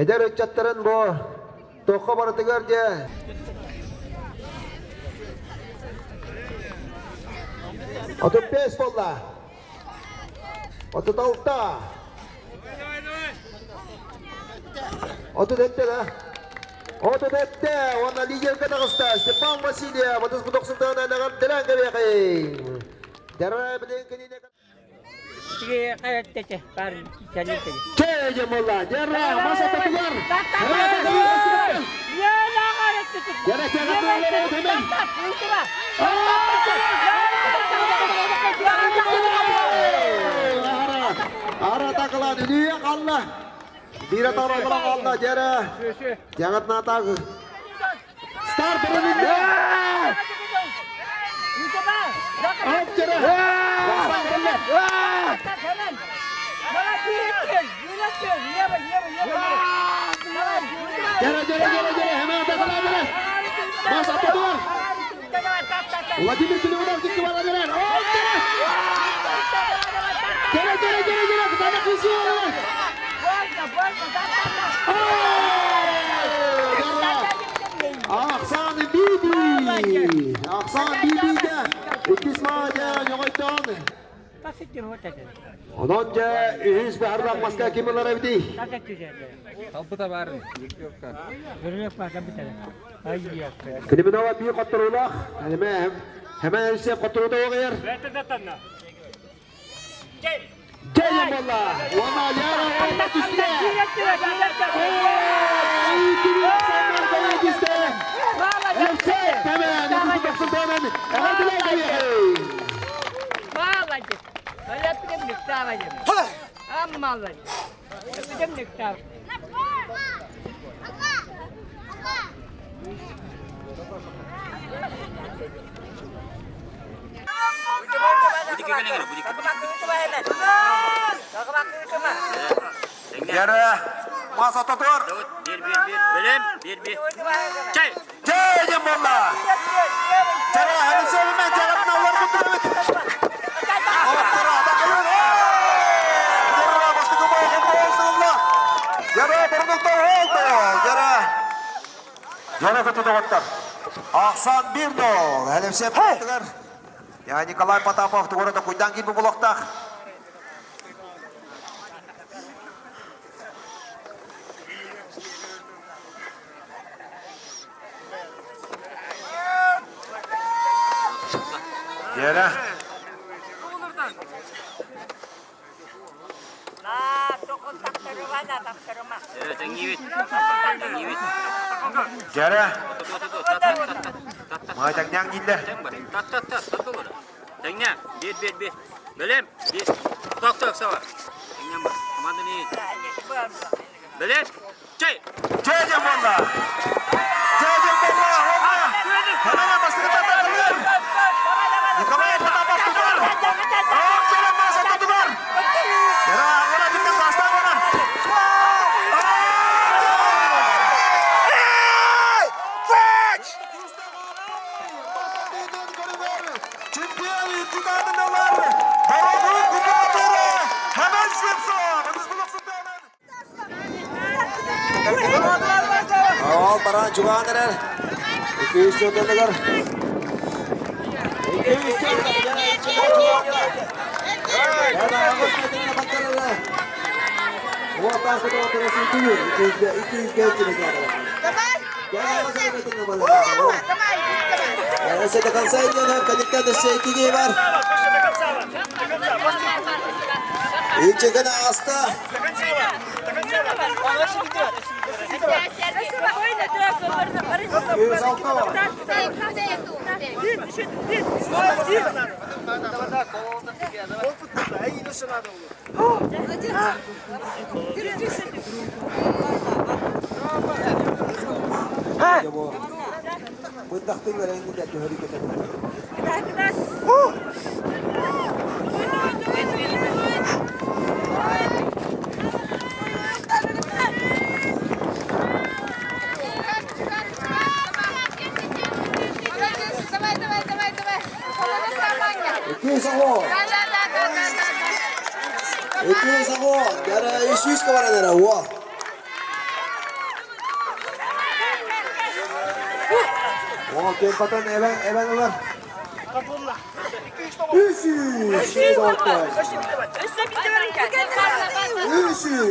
эдэр ыччаттарын бу туохха барытыгар дьэ 35 буолла. 36. 37 да. 37 уонна лидергэ таҕыста Степан Васильев 39 эҕэрдэлээн кэбиэхиҥ. Дьарай билин кинини Чэ, буолла. Дьара, мас ататыгар. Дьара, Ара такылан үлүйе қалла. Бире тарабыра қалла дьара. Жагат натагы. Стар бірінінде. Оп, Jara, jara, jara, jara, hemen atakalaa jara. Mas attotular. Vladimir Klimonov dikki bara jara. Оп, jara. Jara, jara, jara, jara. Kutana kisiyor. Ахсан Биби! Ахсан Бибиге! Иккис маажа ньоҕойтон. Онон дьэ үһүс баһарлаах маска ким ылар эбитий? Талбыта бар. Климинова бии хотторуулаах. Эме хэмэ өссө хотторуута оҕыйар. Джейн болла! Уонна Яра уонна түсте! Молодец. А я прям А молодец. Я прям Яра, мас ататор. Bir bir bir. Bilem. Bir bir. Çay. Джейн болла! Чара, хәлі сәлімен, чарапын алар құттырып. Яра көтү доғыттар. Ахсан 1-0. Әлемсеп қаттығыр. Я Николай Потапов туғырады куйдан кейбі бұлақтақ. Яра. Яра. Майтаңняң дейділер. Tat tat tat. Tat olur. Tengne. Bir bir bir. Bilem. Bir. Tok tok sava. Tengne bak. Komandani. Bilem. Çay. Джейден болла. Джейден болла. Опа. Hemen басты тартылыр. Николай Потапов тутар. Оп, Джейден басы тутар. Яра, она түптен баста она. Чемпион итидадындалар. Бородун губернаторы Hemen Simpson. Ол баран жуғандырар. Екі үш жолданығар. Екі үш Ичеген аста. Давай, давай, давай, давай. Екі Да, да, да, да, да, да. Екі сағо. Яра үш кабаранара. Уа. О, кем патан эвен эвен олар. Үш үш. Үш үш.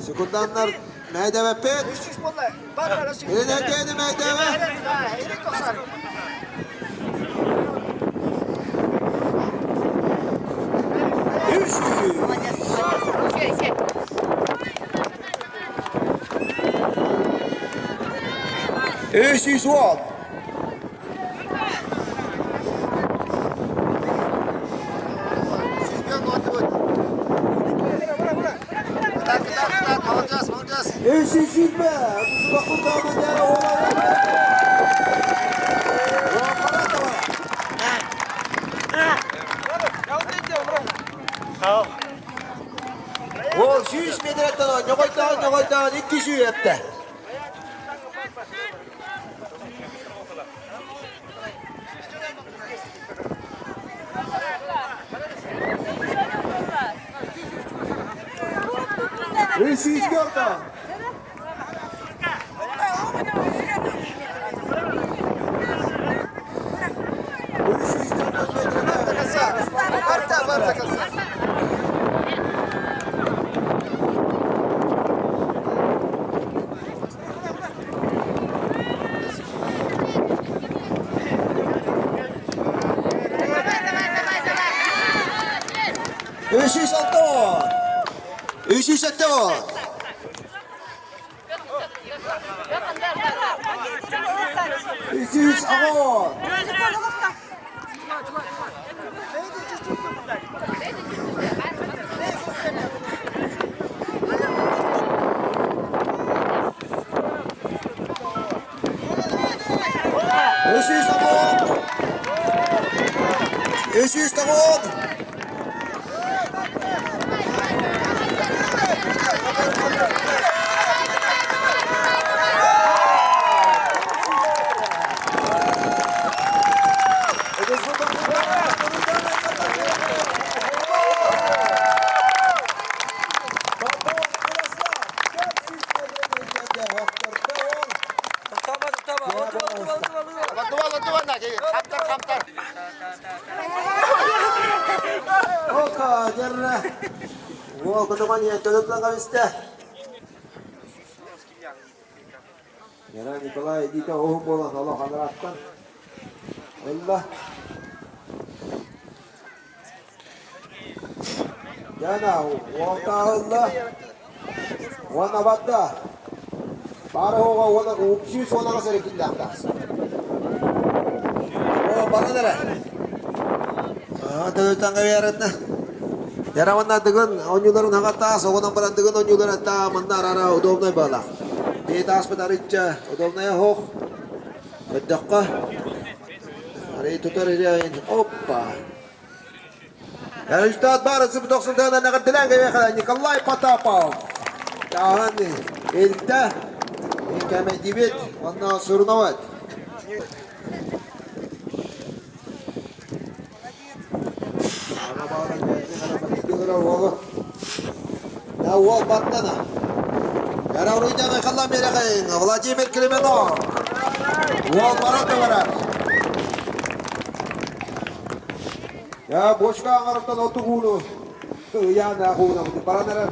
Секунданнар мәйдәвә пет. Энәкәне мәйдәвә. Үш үш. Үш үш он. Үс Ол 100 метреттен ньоҕойдоон ньоҕойдоон 200 эттэ. 300 көрдө. 306. 307. 310. 310. 310. Яра Николай идите оһун буолан олох анараттан ылла. Яна уолтаһылла уонна барда. Баара оҕо уона 110 эрэ киллээх тахса. О, баран эрэ. Аа, төбөтөн кэбиэрэтнэ. Яра дыгын оонньууларын хаҕа таас, оҕонон баран дыгын оонньуулара таа манна арара удобнай буола. Бэйэ тааспыт арычча удобная хоох. Көрдөххө, арый тутар ирэйин, оппа. Результат бары 90 эҕэрдэлээн кэбиэхэ Николай Потапов. Тааһын илтэ, кэмэйдибит, онно суруноват. Уол баттана. Владимир Клименов. Уол барат барар. Я бочка аңарыттан отугууну ыйаан ахууна баран эрэр.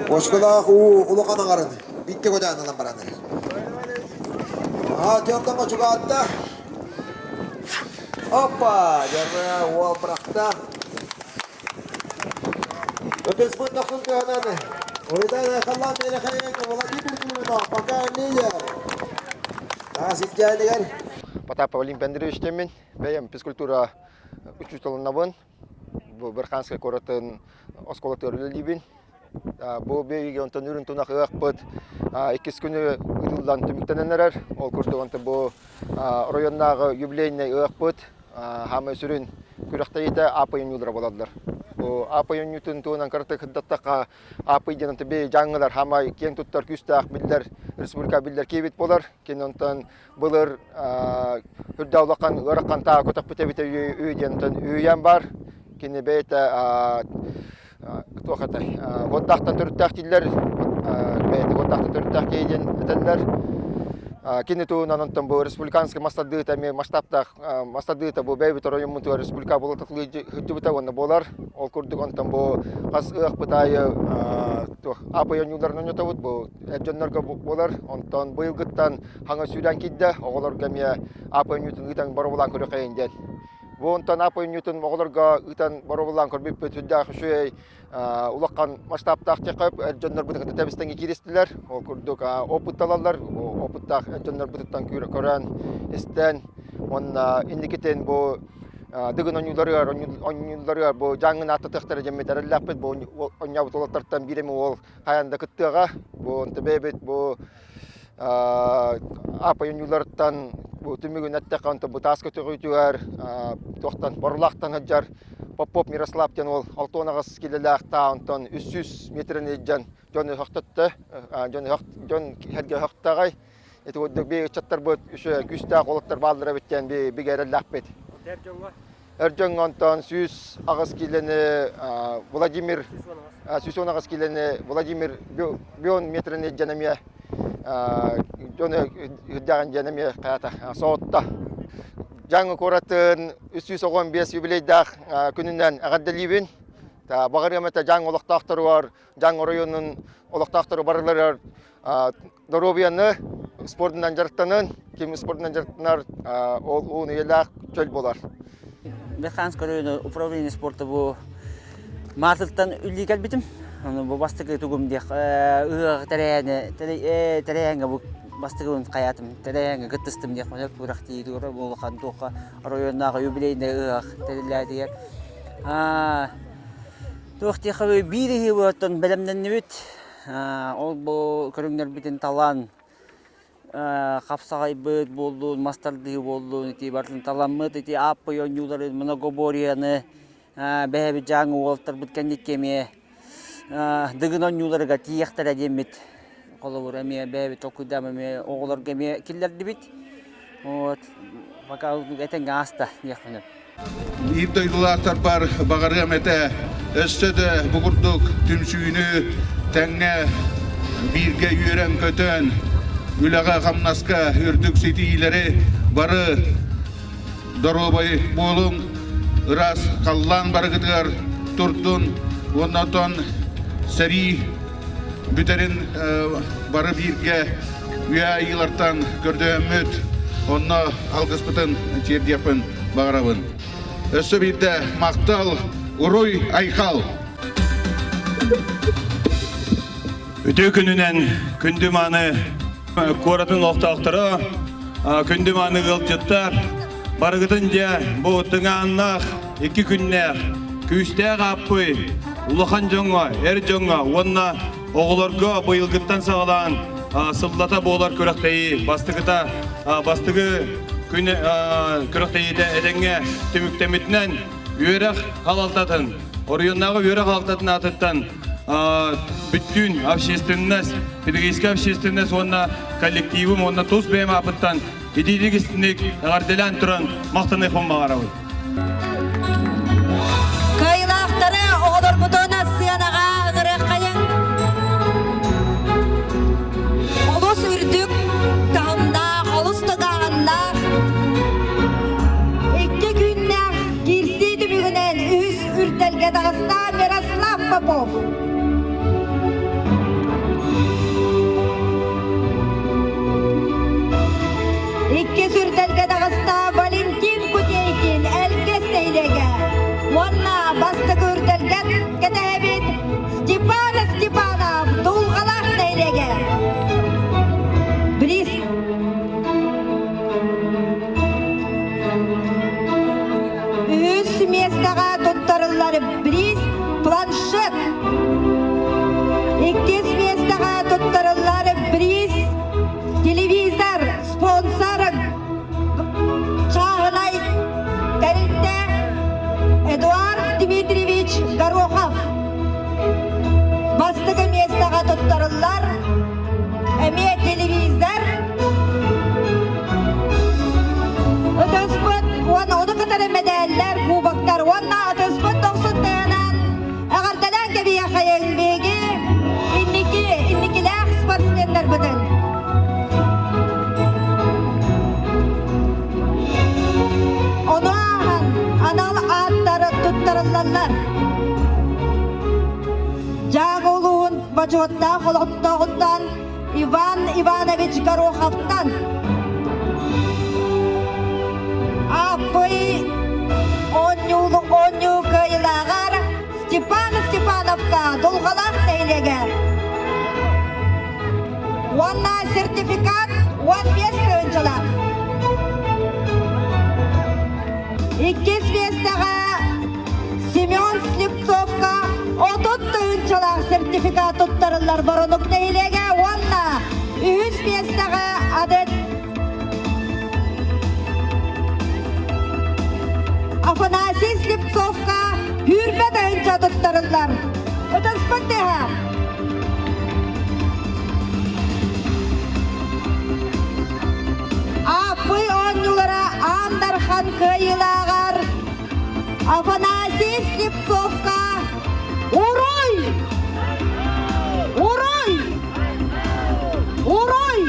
Бочкалаах уу улахан аҥарын бикке көтөөн ылан баран эрэр. Аа тыамтан чугаатта. Опа! Дьарра уол бырахта. Өтөспүт тохсун тыһанан Уйдан Айхаллаан Миэрэхэйэн Владимир Климинов пока лидер. Таас илдьээнигэр Потапов Олимп Андреевич диэммин. Бэйэм физкультура учууталынабын. Бу Верханскай куоратын оскуолатыгар үлэлиибин. Бу биһиги онтон үрүн тунах ыахпыт иккис күнү ыытыллан түмүктэнэн эрэр. Ол курдук онтон бу оройуоннааҕы юбилейнай ыахпыт хаамай сүрүн күрэхтэһиитэ АП оонньуулара буолаллар. Бу АП оонньуутун туһунан кыратык сырдаттахха АП диэн би дьаҥылар хаамай киэҥ туттар күүстээх биллэр республика биллэр киэбит буолар. Кини онтон былыр үрдэ улахан ыарахан таа көтөхпүт эбитэ ү диэн үүйэн бар. Кини бэйэтэ туох этэй уоттаахтан төрүттээх дииллэр бэйэтэ уоттаахтан төрүттээх киһи диэн этэллэр кини туһунан онтон бу республиканский мастардыыта эмиэ масштабтаах мастардыыта бу бэйэбит оройуоммутугар республика буола сылдьыбыта уонна буолар ол курдук онтон бу хас ыахпыт аайы туох АП оонньууларын оонньотобут бу эр дьоннорго буолар онтон быйылгыттан хаҥа сүүрэн киирдэ оҕолорго эмиэ АП оонньуутун ыытан боробулаан көрүөххэйин диэн Бу онтон ап оонньуутун оҕолорго ыытан боробулаан көрбүппүт сүрдээх үчүгэй улахан масштабтаах диэххэ эр дьоннорбутун кытта тэбис-тэҥҥэ кииристилэр. Ол курдук опытталаллар, опыттаах эр дьоннорбутуттан көрөн, истэн уонна инникитин бу Дыгын оонньууларыгар оонньууларыгар бу дьаҥын ааттатыахтара диэммит эрэллээхпит. Бу оонньообут уолаттартан биир эмэ уол хайаан да кыттыаҕа. Бу онто бэйэбит бу апай оонньууларыттан бу түмүгүн эттэххэ онто бу таас көтөҕүүтүгэр туохтан Борлаахтан сылдьар Попов Мирослав диэн уол 68 килэлээх таа онтон 300 метрин илдьэн дьон өһөхтөттө дьон дьон сэргэ өһөхтөҕөй ити курдук би ыччаттарбыт үсө күүстээх уолаттар бааллар эбит диэн би бигэ эрэллээхпит. Эр дьоҥҥо? Эр дьоҥҥо онтон 108 киилэни Владимир 118 киилэни Владимир бион метрин илдьэн эмиэ дьону үрдэҕин диэн эмиэ хаята соһутта. Дьаҥы куоратын 315 юбилейдаах күнүнэн эҕэрдэлиибин. Баҕарыам этэ Дьаҥ олохтоохторугар Дьаҥ оройуонун олохтоохтору барыларыгар доруобуйаны спордунан дьарыктанын, ким спордунан дьарыктанар ол уун үйэлээх чөл буолар. Механскай оройуону управление спорта бу маартыттан үллии кэлбитим. Ону бу бастакы тугум диэх ыһыах тэрээһинэ тэрээһиҥҥэ бу бастакыбын хайаатым тэрээһиҥҥэ кыттыстым диэх күрэхтии тура улахан туохха оройуоннааҕы юбилейный ыһыах тэриллээтигэр Туох диэххэ биир иһи оттон бэлэмнэннибит. Ол бу көрүҥнэрбитин талан хапсаҕайбыт буоллун, мас тардыһыы буоллун ити барытын таламмыт ити ааппый оонньуулары многоборьены бэйэбит дьааҥы уолаттарбыт кэнники эмиэ дыгын оонньууларыгар тиийиэхтэрэ диэммит холобур эмиэ бэйэбит толкуйдаан эмиэ оҕолорго эмиэ киллэрдибит. Вот пока этэҥҥэ ааста диэхпин Биир дойдулаахтарбар баҕарыам этэ, өссө да бу курдук түмсүүнү тэҥҥэ бииргэ үөрэн-көтөн, үлэҕэ-хамнаска үрдүк ситиһиилэри бары доруобай буолуҥ, ыраас халлаан барыгытыгар турдун уонна оттон сэрии бүтэрин бары бииргэ үйэ айыылартан көрдөһөммүт, онно алгыспытын тиэрдиэхпин баҕарабын. Өссө биирдэ махтал, уруй, айхал! Үтүө күнүнэн күндү мааны куоратын олохтоохторо, күндү мааны ыалдьыттар, барыгытын дьэ бу тыҥааннаах икки күннээх күүстээх ааппый улахан дьоҥҥо, эр дьоҥҥо уонна оҕолорго быйылгыттан саҕалаан сыллата буолар күрэхтэһии бастакыта бастакы күн күрэхтэһиитэ этэҥҥэ түмүктэммитинэн үөрэх халалтатын оройуоннааҕы үөрэх халалтатын аатыттан бүттүүн общественность, педагогическая общественность уонна коллективым уонна тус бэйэм аапыттан итиитик истиник эҕэрдэлээн туран махтаныахпын баҕарабын. Кыайыылаахтары оҕолорбутун сыанаҕа ыҥырыаххайыҥ. Олус үрдүк таһымнаах, олус тыгааһыннаах икки күннээх киирсии түмүгүнэн үһүс үрдэлгэ таҕыста Мирослав Попов. Иккис үрдэлгэ таҕыста Валентин Кутейкин Элгэс нэһилиэгэ уонна бастакы үрдэлгэ кэтэһэбит Степан Степанов Дулҕалаах нэһилиэгэ. Бриз Үһүс миэстэҕэ туттарыллар бриз планшет. Иккис миэстэҕэ туттарыллар бриз телевизор, спонсор чааһынай тэрилтэ Эдуард Дмитриевич Горохов. Бастакы миэстэҕэ туттарыллар эмиэ телевизор, Ытыспыт уонна ону кытары мэдээллэр, кубоктар уонна ытыспыт дохсун тыынан эҕэрдэлээн кэбиһиэхэйиҥ биһиги инники инникилээх спортсменнарбытын. Ону ааһан анал ааттар туттарыллаллар. Дьааҥы улууһун бочуоттаах олохтооҕуттан Иван Иванович Гороховтан Ааппый оонньуулук оонньуу кыайыылааҕар Степан Степановка Дулҕалаах нэһилиэгэ уонна сертификат 15 тыһыынчалаах. Иккис. туттарыллар Боронук нэһилиэгэ уонна үһүс миэстэҕэ Адет Афанасий Слепцовка Хүрбэ тыһыынча туттарыллар. Ытыспыт тыһа. Ааппый оонньуулара Аан Дархан кыайыылааҕар Афанасий Слепцовка Уруй! Уруй! Уруй!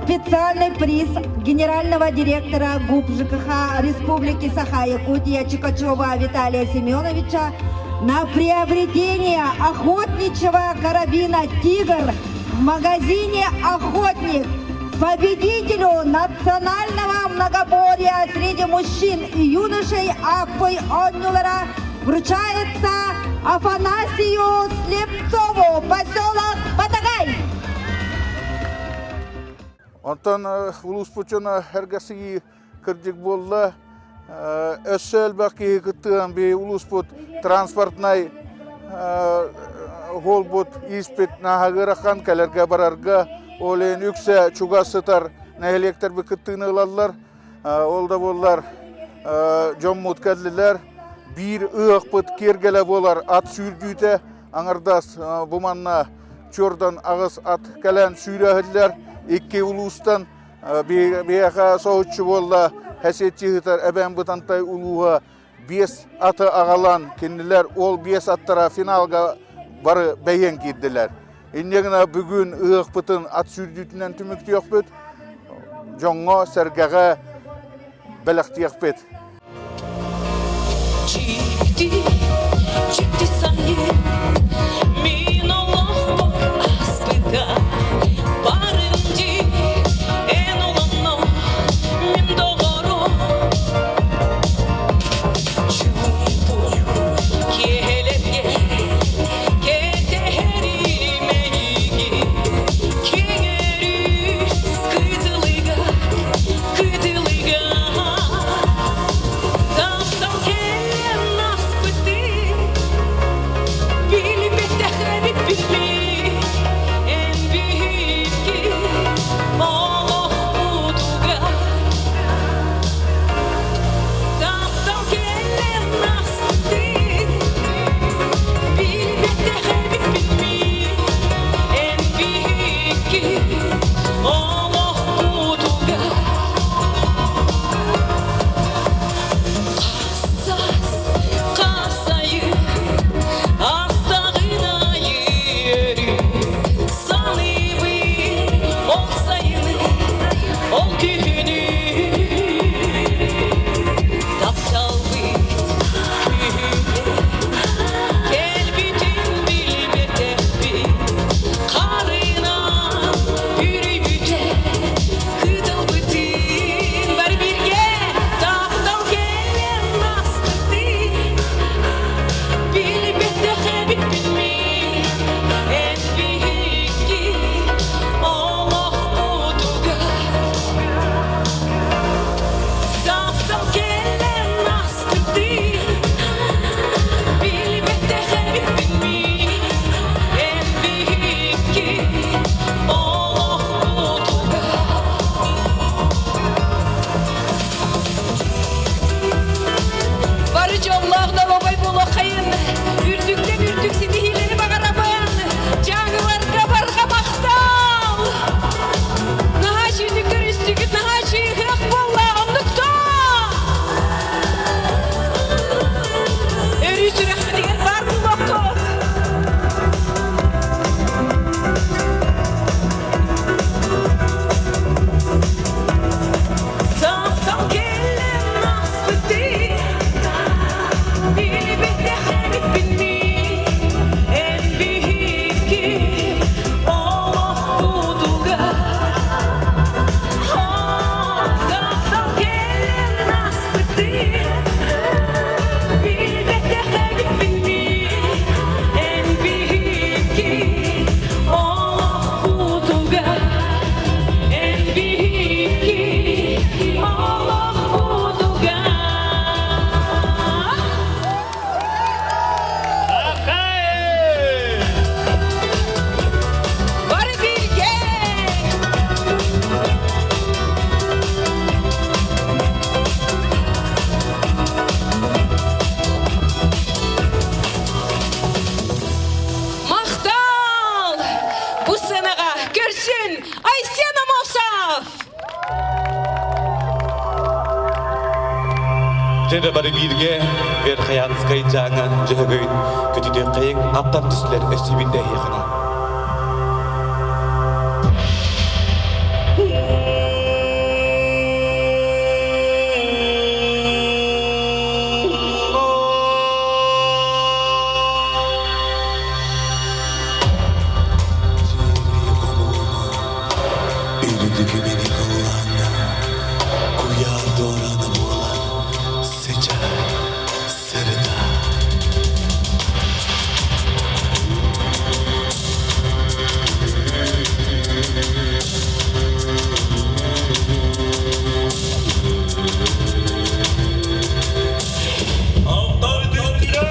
Специальный приз генерального директора ГУП ЖКХ Республики Саха-Якутия Чикачева Виталия Семеновича на приобретение охотничьего карабина «Тигр» в магазине «Охотник» победителю национального многоборья среди мужчин и юношей Аппы Оннюлера вручается Афанасию Слепцову, поселок Батагай. Онтон улууспут дьоно эргэсии кырдьык буолла. Өссө элбэх киһи кыттыһан би улууспут транспортнай холбут ииспит нааһагырахан кэлэргэ барарга ол иһин үксэ чугас сытар нэһилиэктэрбит кыттыыны ылаллар. Ол да буоллар дьоммут кэллилэр. Биир ыһыахпыт киэргэлэ буолар ат сүүрдүүтэ аҥардас бу манна чуордан аҕыс ат кэлэн сүүрээһиллэр икки улуустан биһиэхэ соһуччу буолла хэсиэччи ыытар Эбээн Бытантай улууһа биэс аты аҕалан кинилэр ол биэс аттара финалга бары бэйиэн киирдилэр. Инньэ гына бүгүн ыһыахпытын ат сүүрдүүтүнэн түмүктүөхпүт, дьоҥҥо сэргэҕэ бэлэхтиэхпит. Чикти, чикти сайын, мин олохпор аспыта барын дии, эн олонно мин доҕорум. Чуумпу киэһэлэргэ кэтэһэрим эйигин, киҥэрис кытылыга, кытылыга. Дьэ бары бииргэ Верхоянскай дьааҥы дьөһөгөйүн көтүтүөххэйиҥ аттар түстүлэр өссө биирдэ эһиэхэ. Үрдүкү мени халлаанна куйаар дуораана буолан сычай сырыта. Аттар түстүлэр!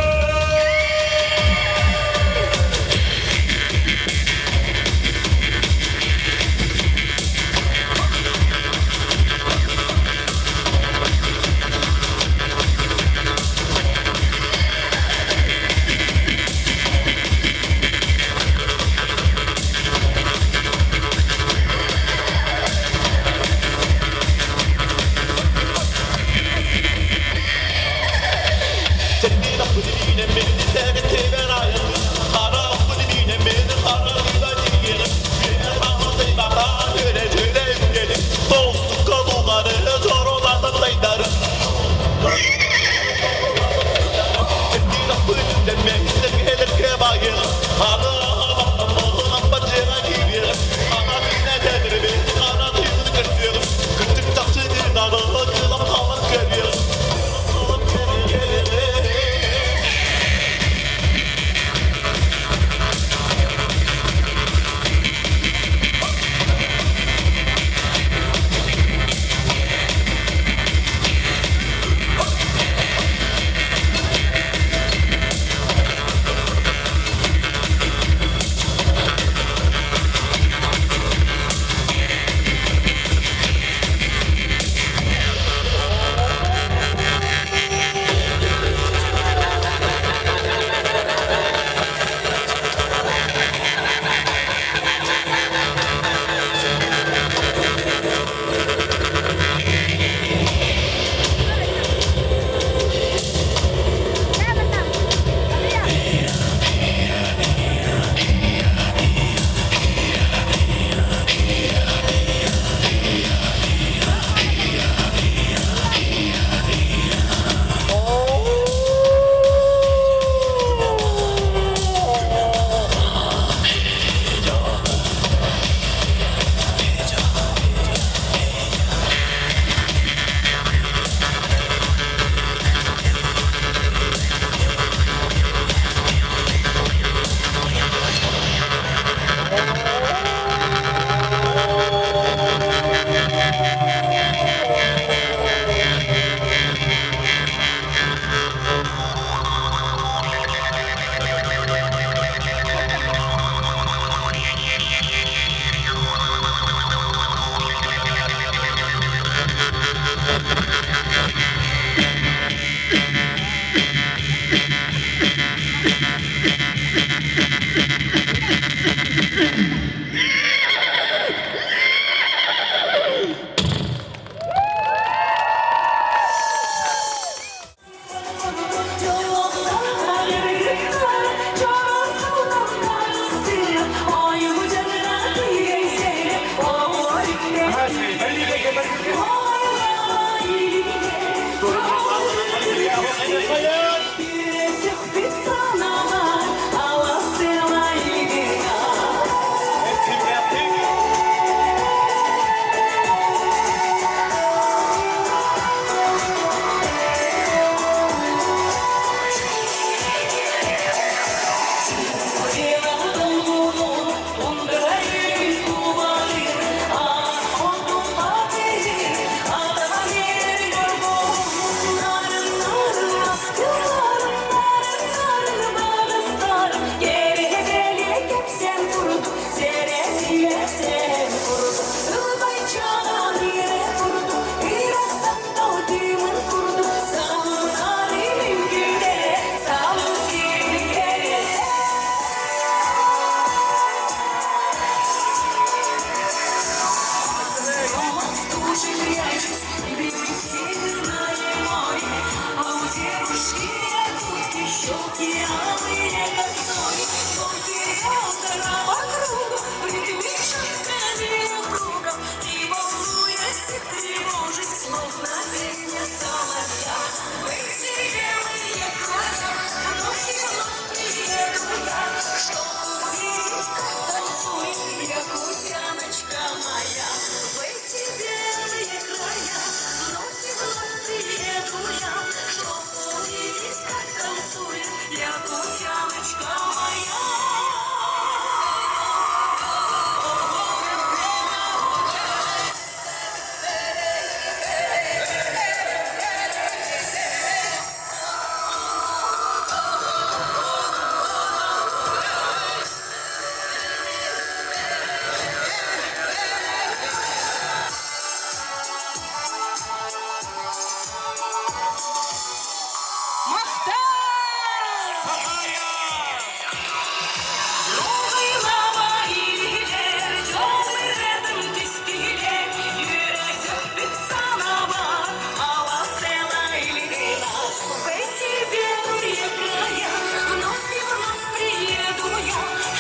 Якутяночка моя, в эти белые края вновь и вновь приеду я, чтоб увидеть, как танцует Якутяночка моя.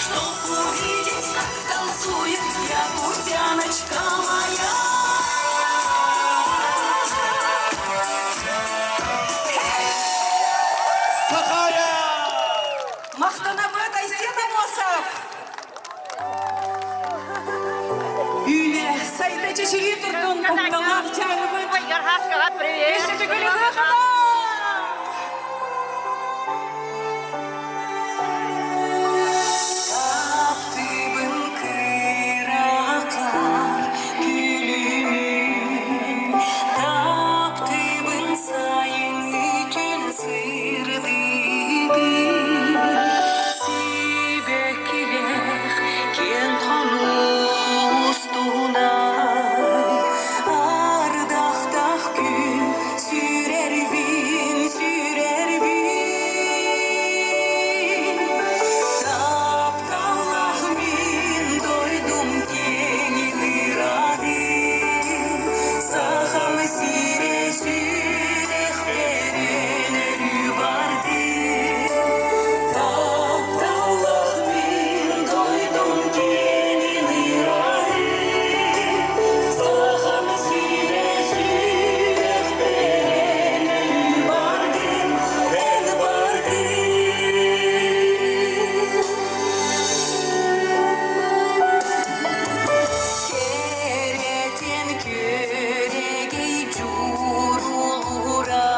Чтоб увидеть, как танцует якутяночка моя. Махтанабыт Айсен Амосов! Үүнэ сайда чэчирии турдун тапталаах дьааҥыбыт. Өссө төгүл ыһыахына! Таптыыбын кыыракар күлүмүн, Таптыыбын сайыҥҥы күн сырдыгын, Сибэккилээх киэҥ хонуу устунан Ардахтаах күн сүүрэрбин, сүүрэрбин. Тапталлаах мин дойдум киэҥин ыраатын, Сахам сирэ сүрэхпэрин өрүү бардын. Тапталлаах мин дойдум киэҥин ыраатын, Сахам сирэ сүрэхпэрин өрүү бардын, эн бардын. Кэрэтин күөрэгэй дьуруулура,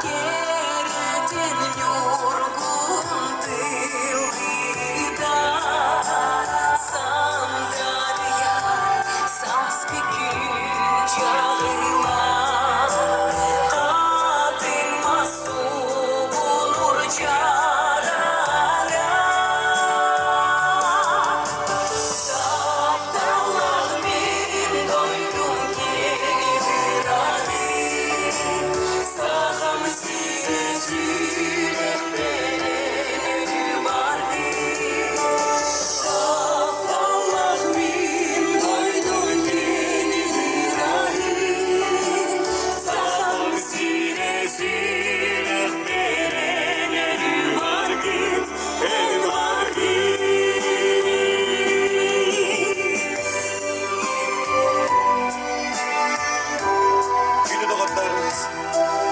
Кэрэтин ньургун тылыыта, Сандарыйа сааскы күн чаҕыла, Хатыҥ мас сугунур чараҥа. Тапталлаах мин дойдум киэҥ ыраатын, Сахам сирэ сүрэхпэр өрүү бардын. Тапталлаах мин дойдум киэҥ ыраатын, Сахам сирэ сүрэхпэр өрүү бардын, эн бардын. Күнү доҕотторбут,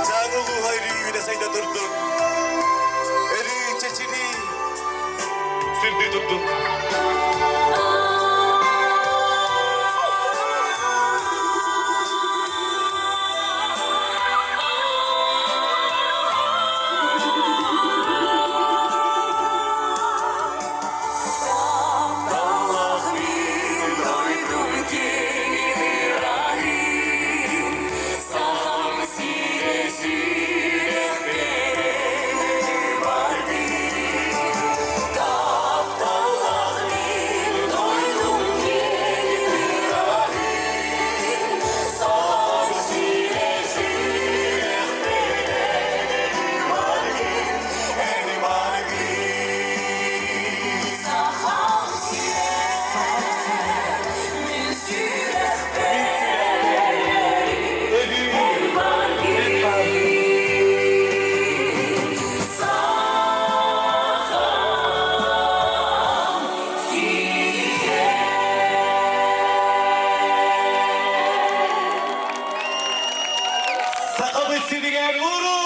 Дьааҥы улууһа өрүү сайда турдун. Өрүү чэчирии, сырдыы турдун. Тапталлаах мин дойдум киэҥ ыраатын, Сахам сирэ сүрэхпэр бардын. Тапталлаах мин дойдум киэҥ ыраатын, Сахам сирэ сүрэхпэр бардын, эн бардын. Сахам сирэ, мин сүрэхпэр эн бардын. Сахам сирэ. Сахабыт сиригэр уруу!